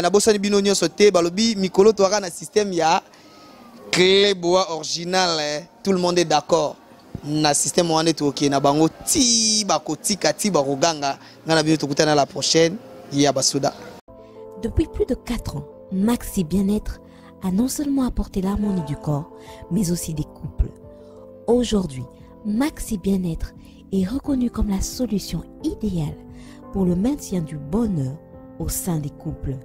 Nabosani bino nyonso te. Balobi mikolo toaka na système ya Clé Boa original, eh. Tout le monde est d'accord na système wana nde tokokende na bango ti bakotika ti bakoganga. Ngai na bino tokutana la prochaine ya basoda. Depuis plus de 4 ans, Maxi Bien-être a non seulement apporté l'harmonie du corps, mais aussi des couples. Aujourd'hui, Maxi Bien-être est reconnu comme la solution idéale pour le maintien du bonheur au sein des couples.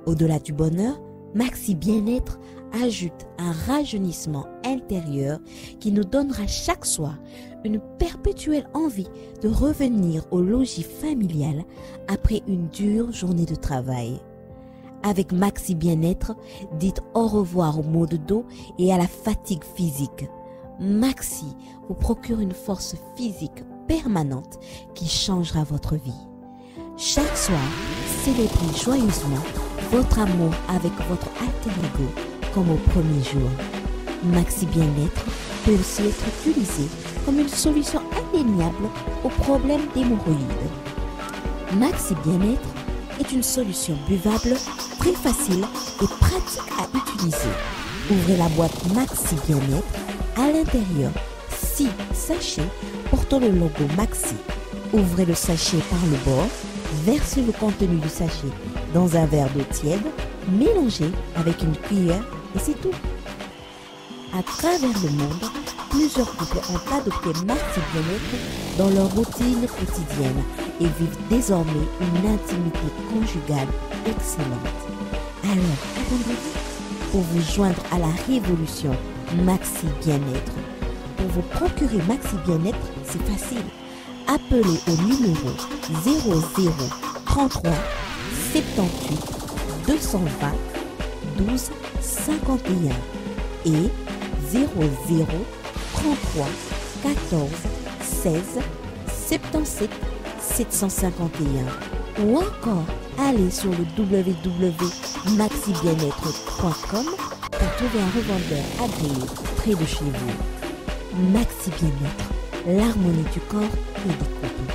Au-delà du bonheur, Maxi Bien-être ajoute un rajeunissement intérieur qui nous donnera chaque soir une perpétuelle envie de revenir au logis familial après une dure journée de travail. Avec Maxi Bien-être, dites au revoir aux maux de dos et à la fatigue physique. Maxi vous procure une force physique permanente qui changera votre vie. Chaque soir, célébrez joyeusement votre amour avec votre alter ego comme au premier jour. Maxi Bien-être peut aussi être utilisé comme une solution indéniable aux problèmes d'hémorroïdes. Maxi Bien-être est une solution buvable, très facile et pratique à utiliser. Ouvrez la boîte Maxi Bien-être. À l'intérieur, 6 sachets portant le logo Maxi. Ouvrez le sachet par le bord, versez le contenu du sachet dans un verre d'eau tiède, mélangez avec une cuillère et c'est tout. À travers le monde, plusieurs couples ont adopté Maxi Bien-être dans leur routine quotidienne et vivent désormais une intimité conjugale excellente. Alors, qu'attendez-vous pour vous joindre à la révolution Maxi Bien-être? Pour vous procurer Maxi Bien-être, c'est facile. Appelez au numéro 00 33 78 220 12 51 et 00 33 14 16 77 751 ou encore allez sur le www.maxibienetre.com pour trouver un revendeur agréé près de chez vous. Maxi Bien-être, l'harmonie du corps et des couples.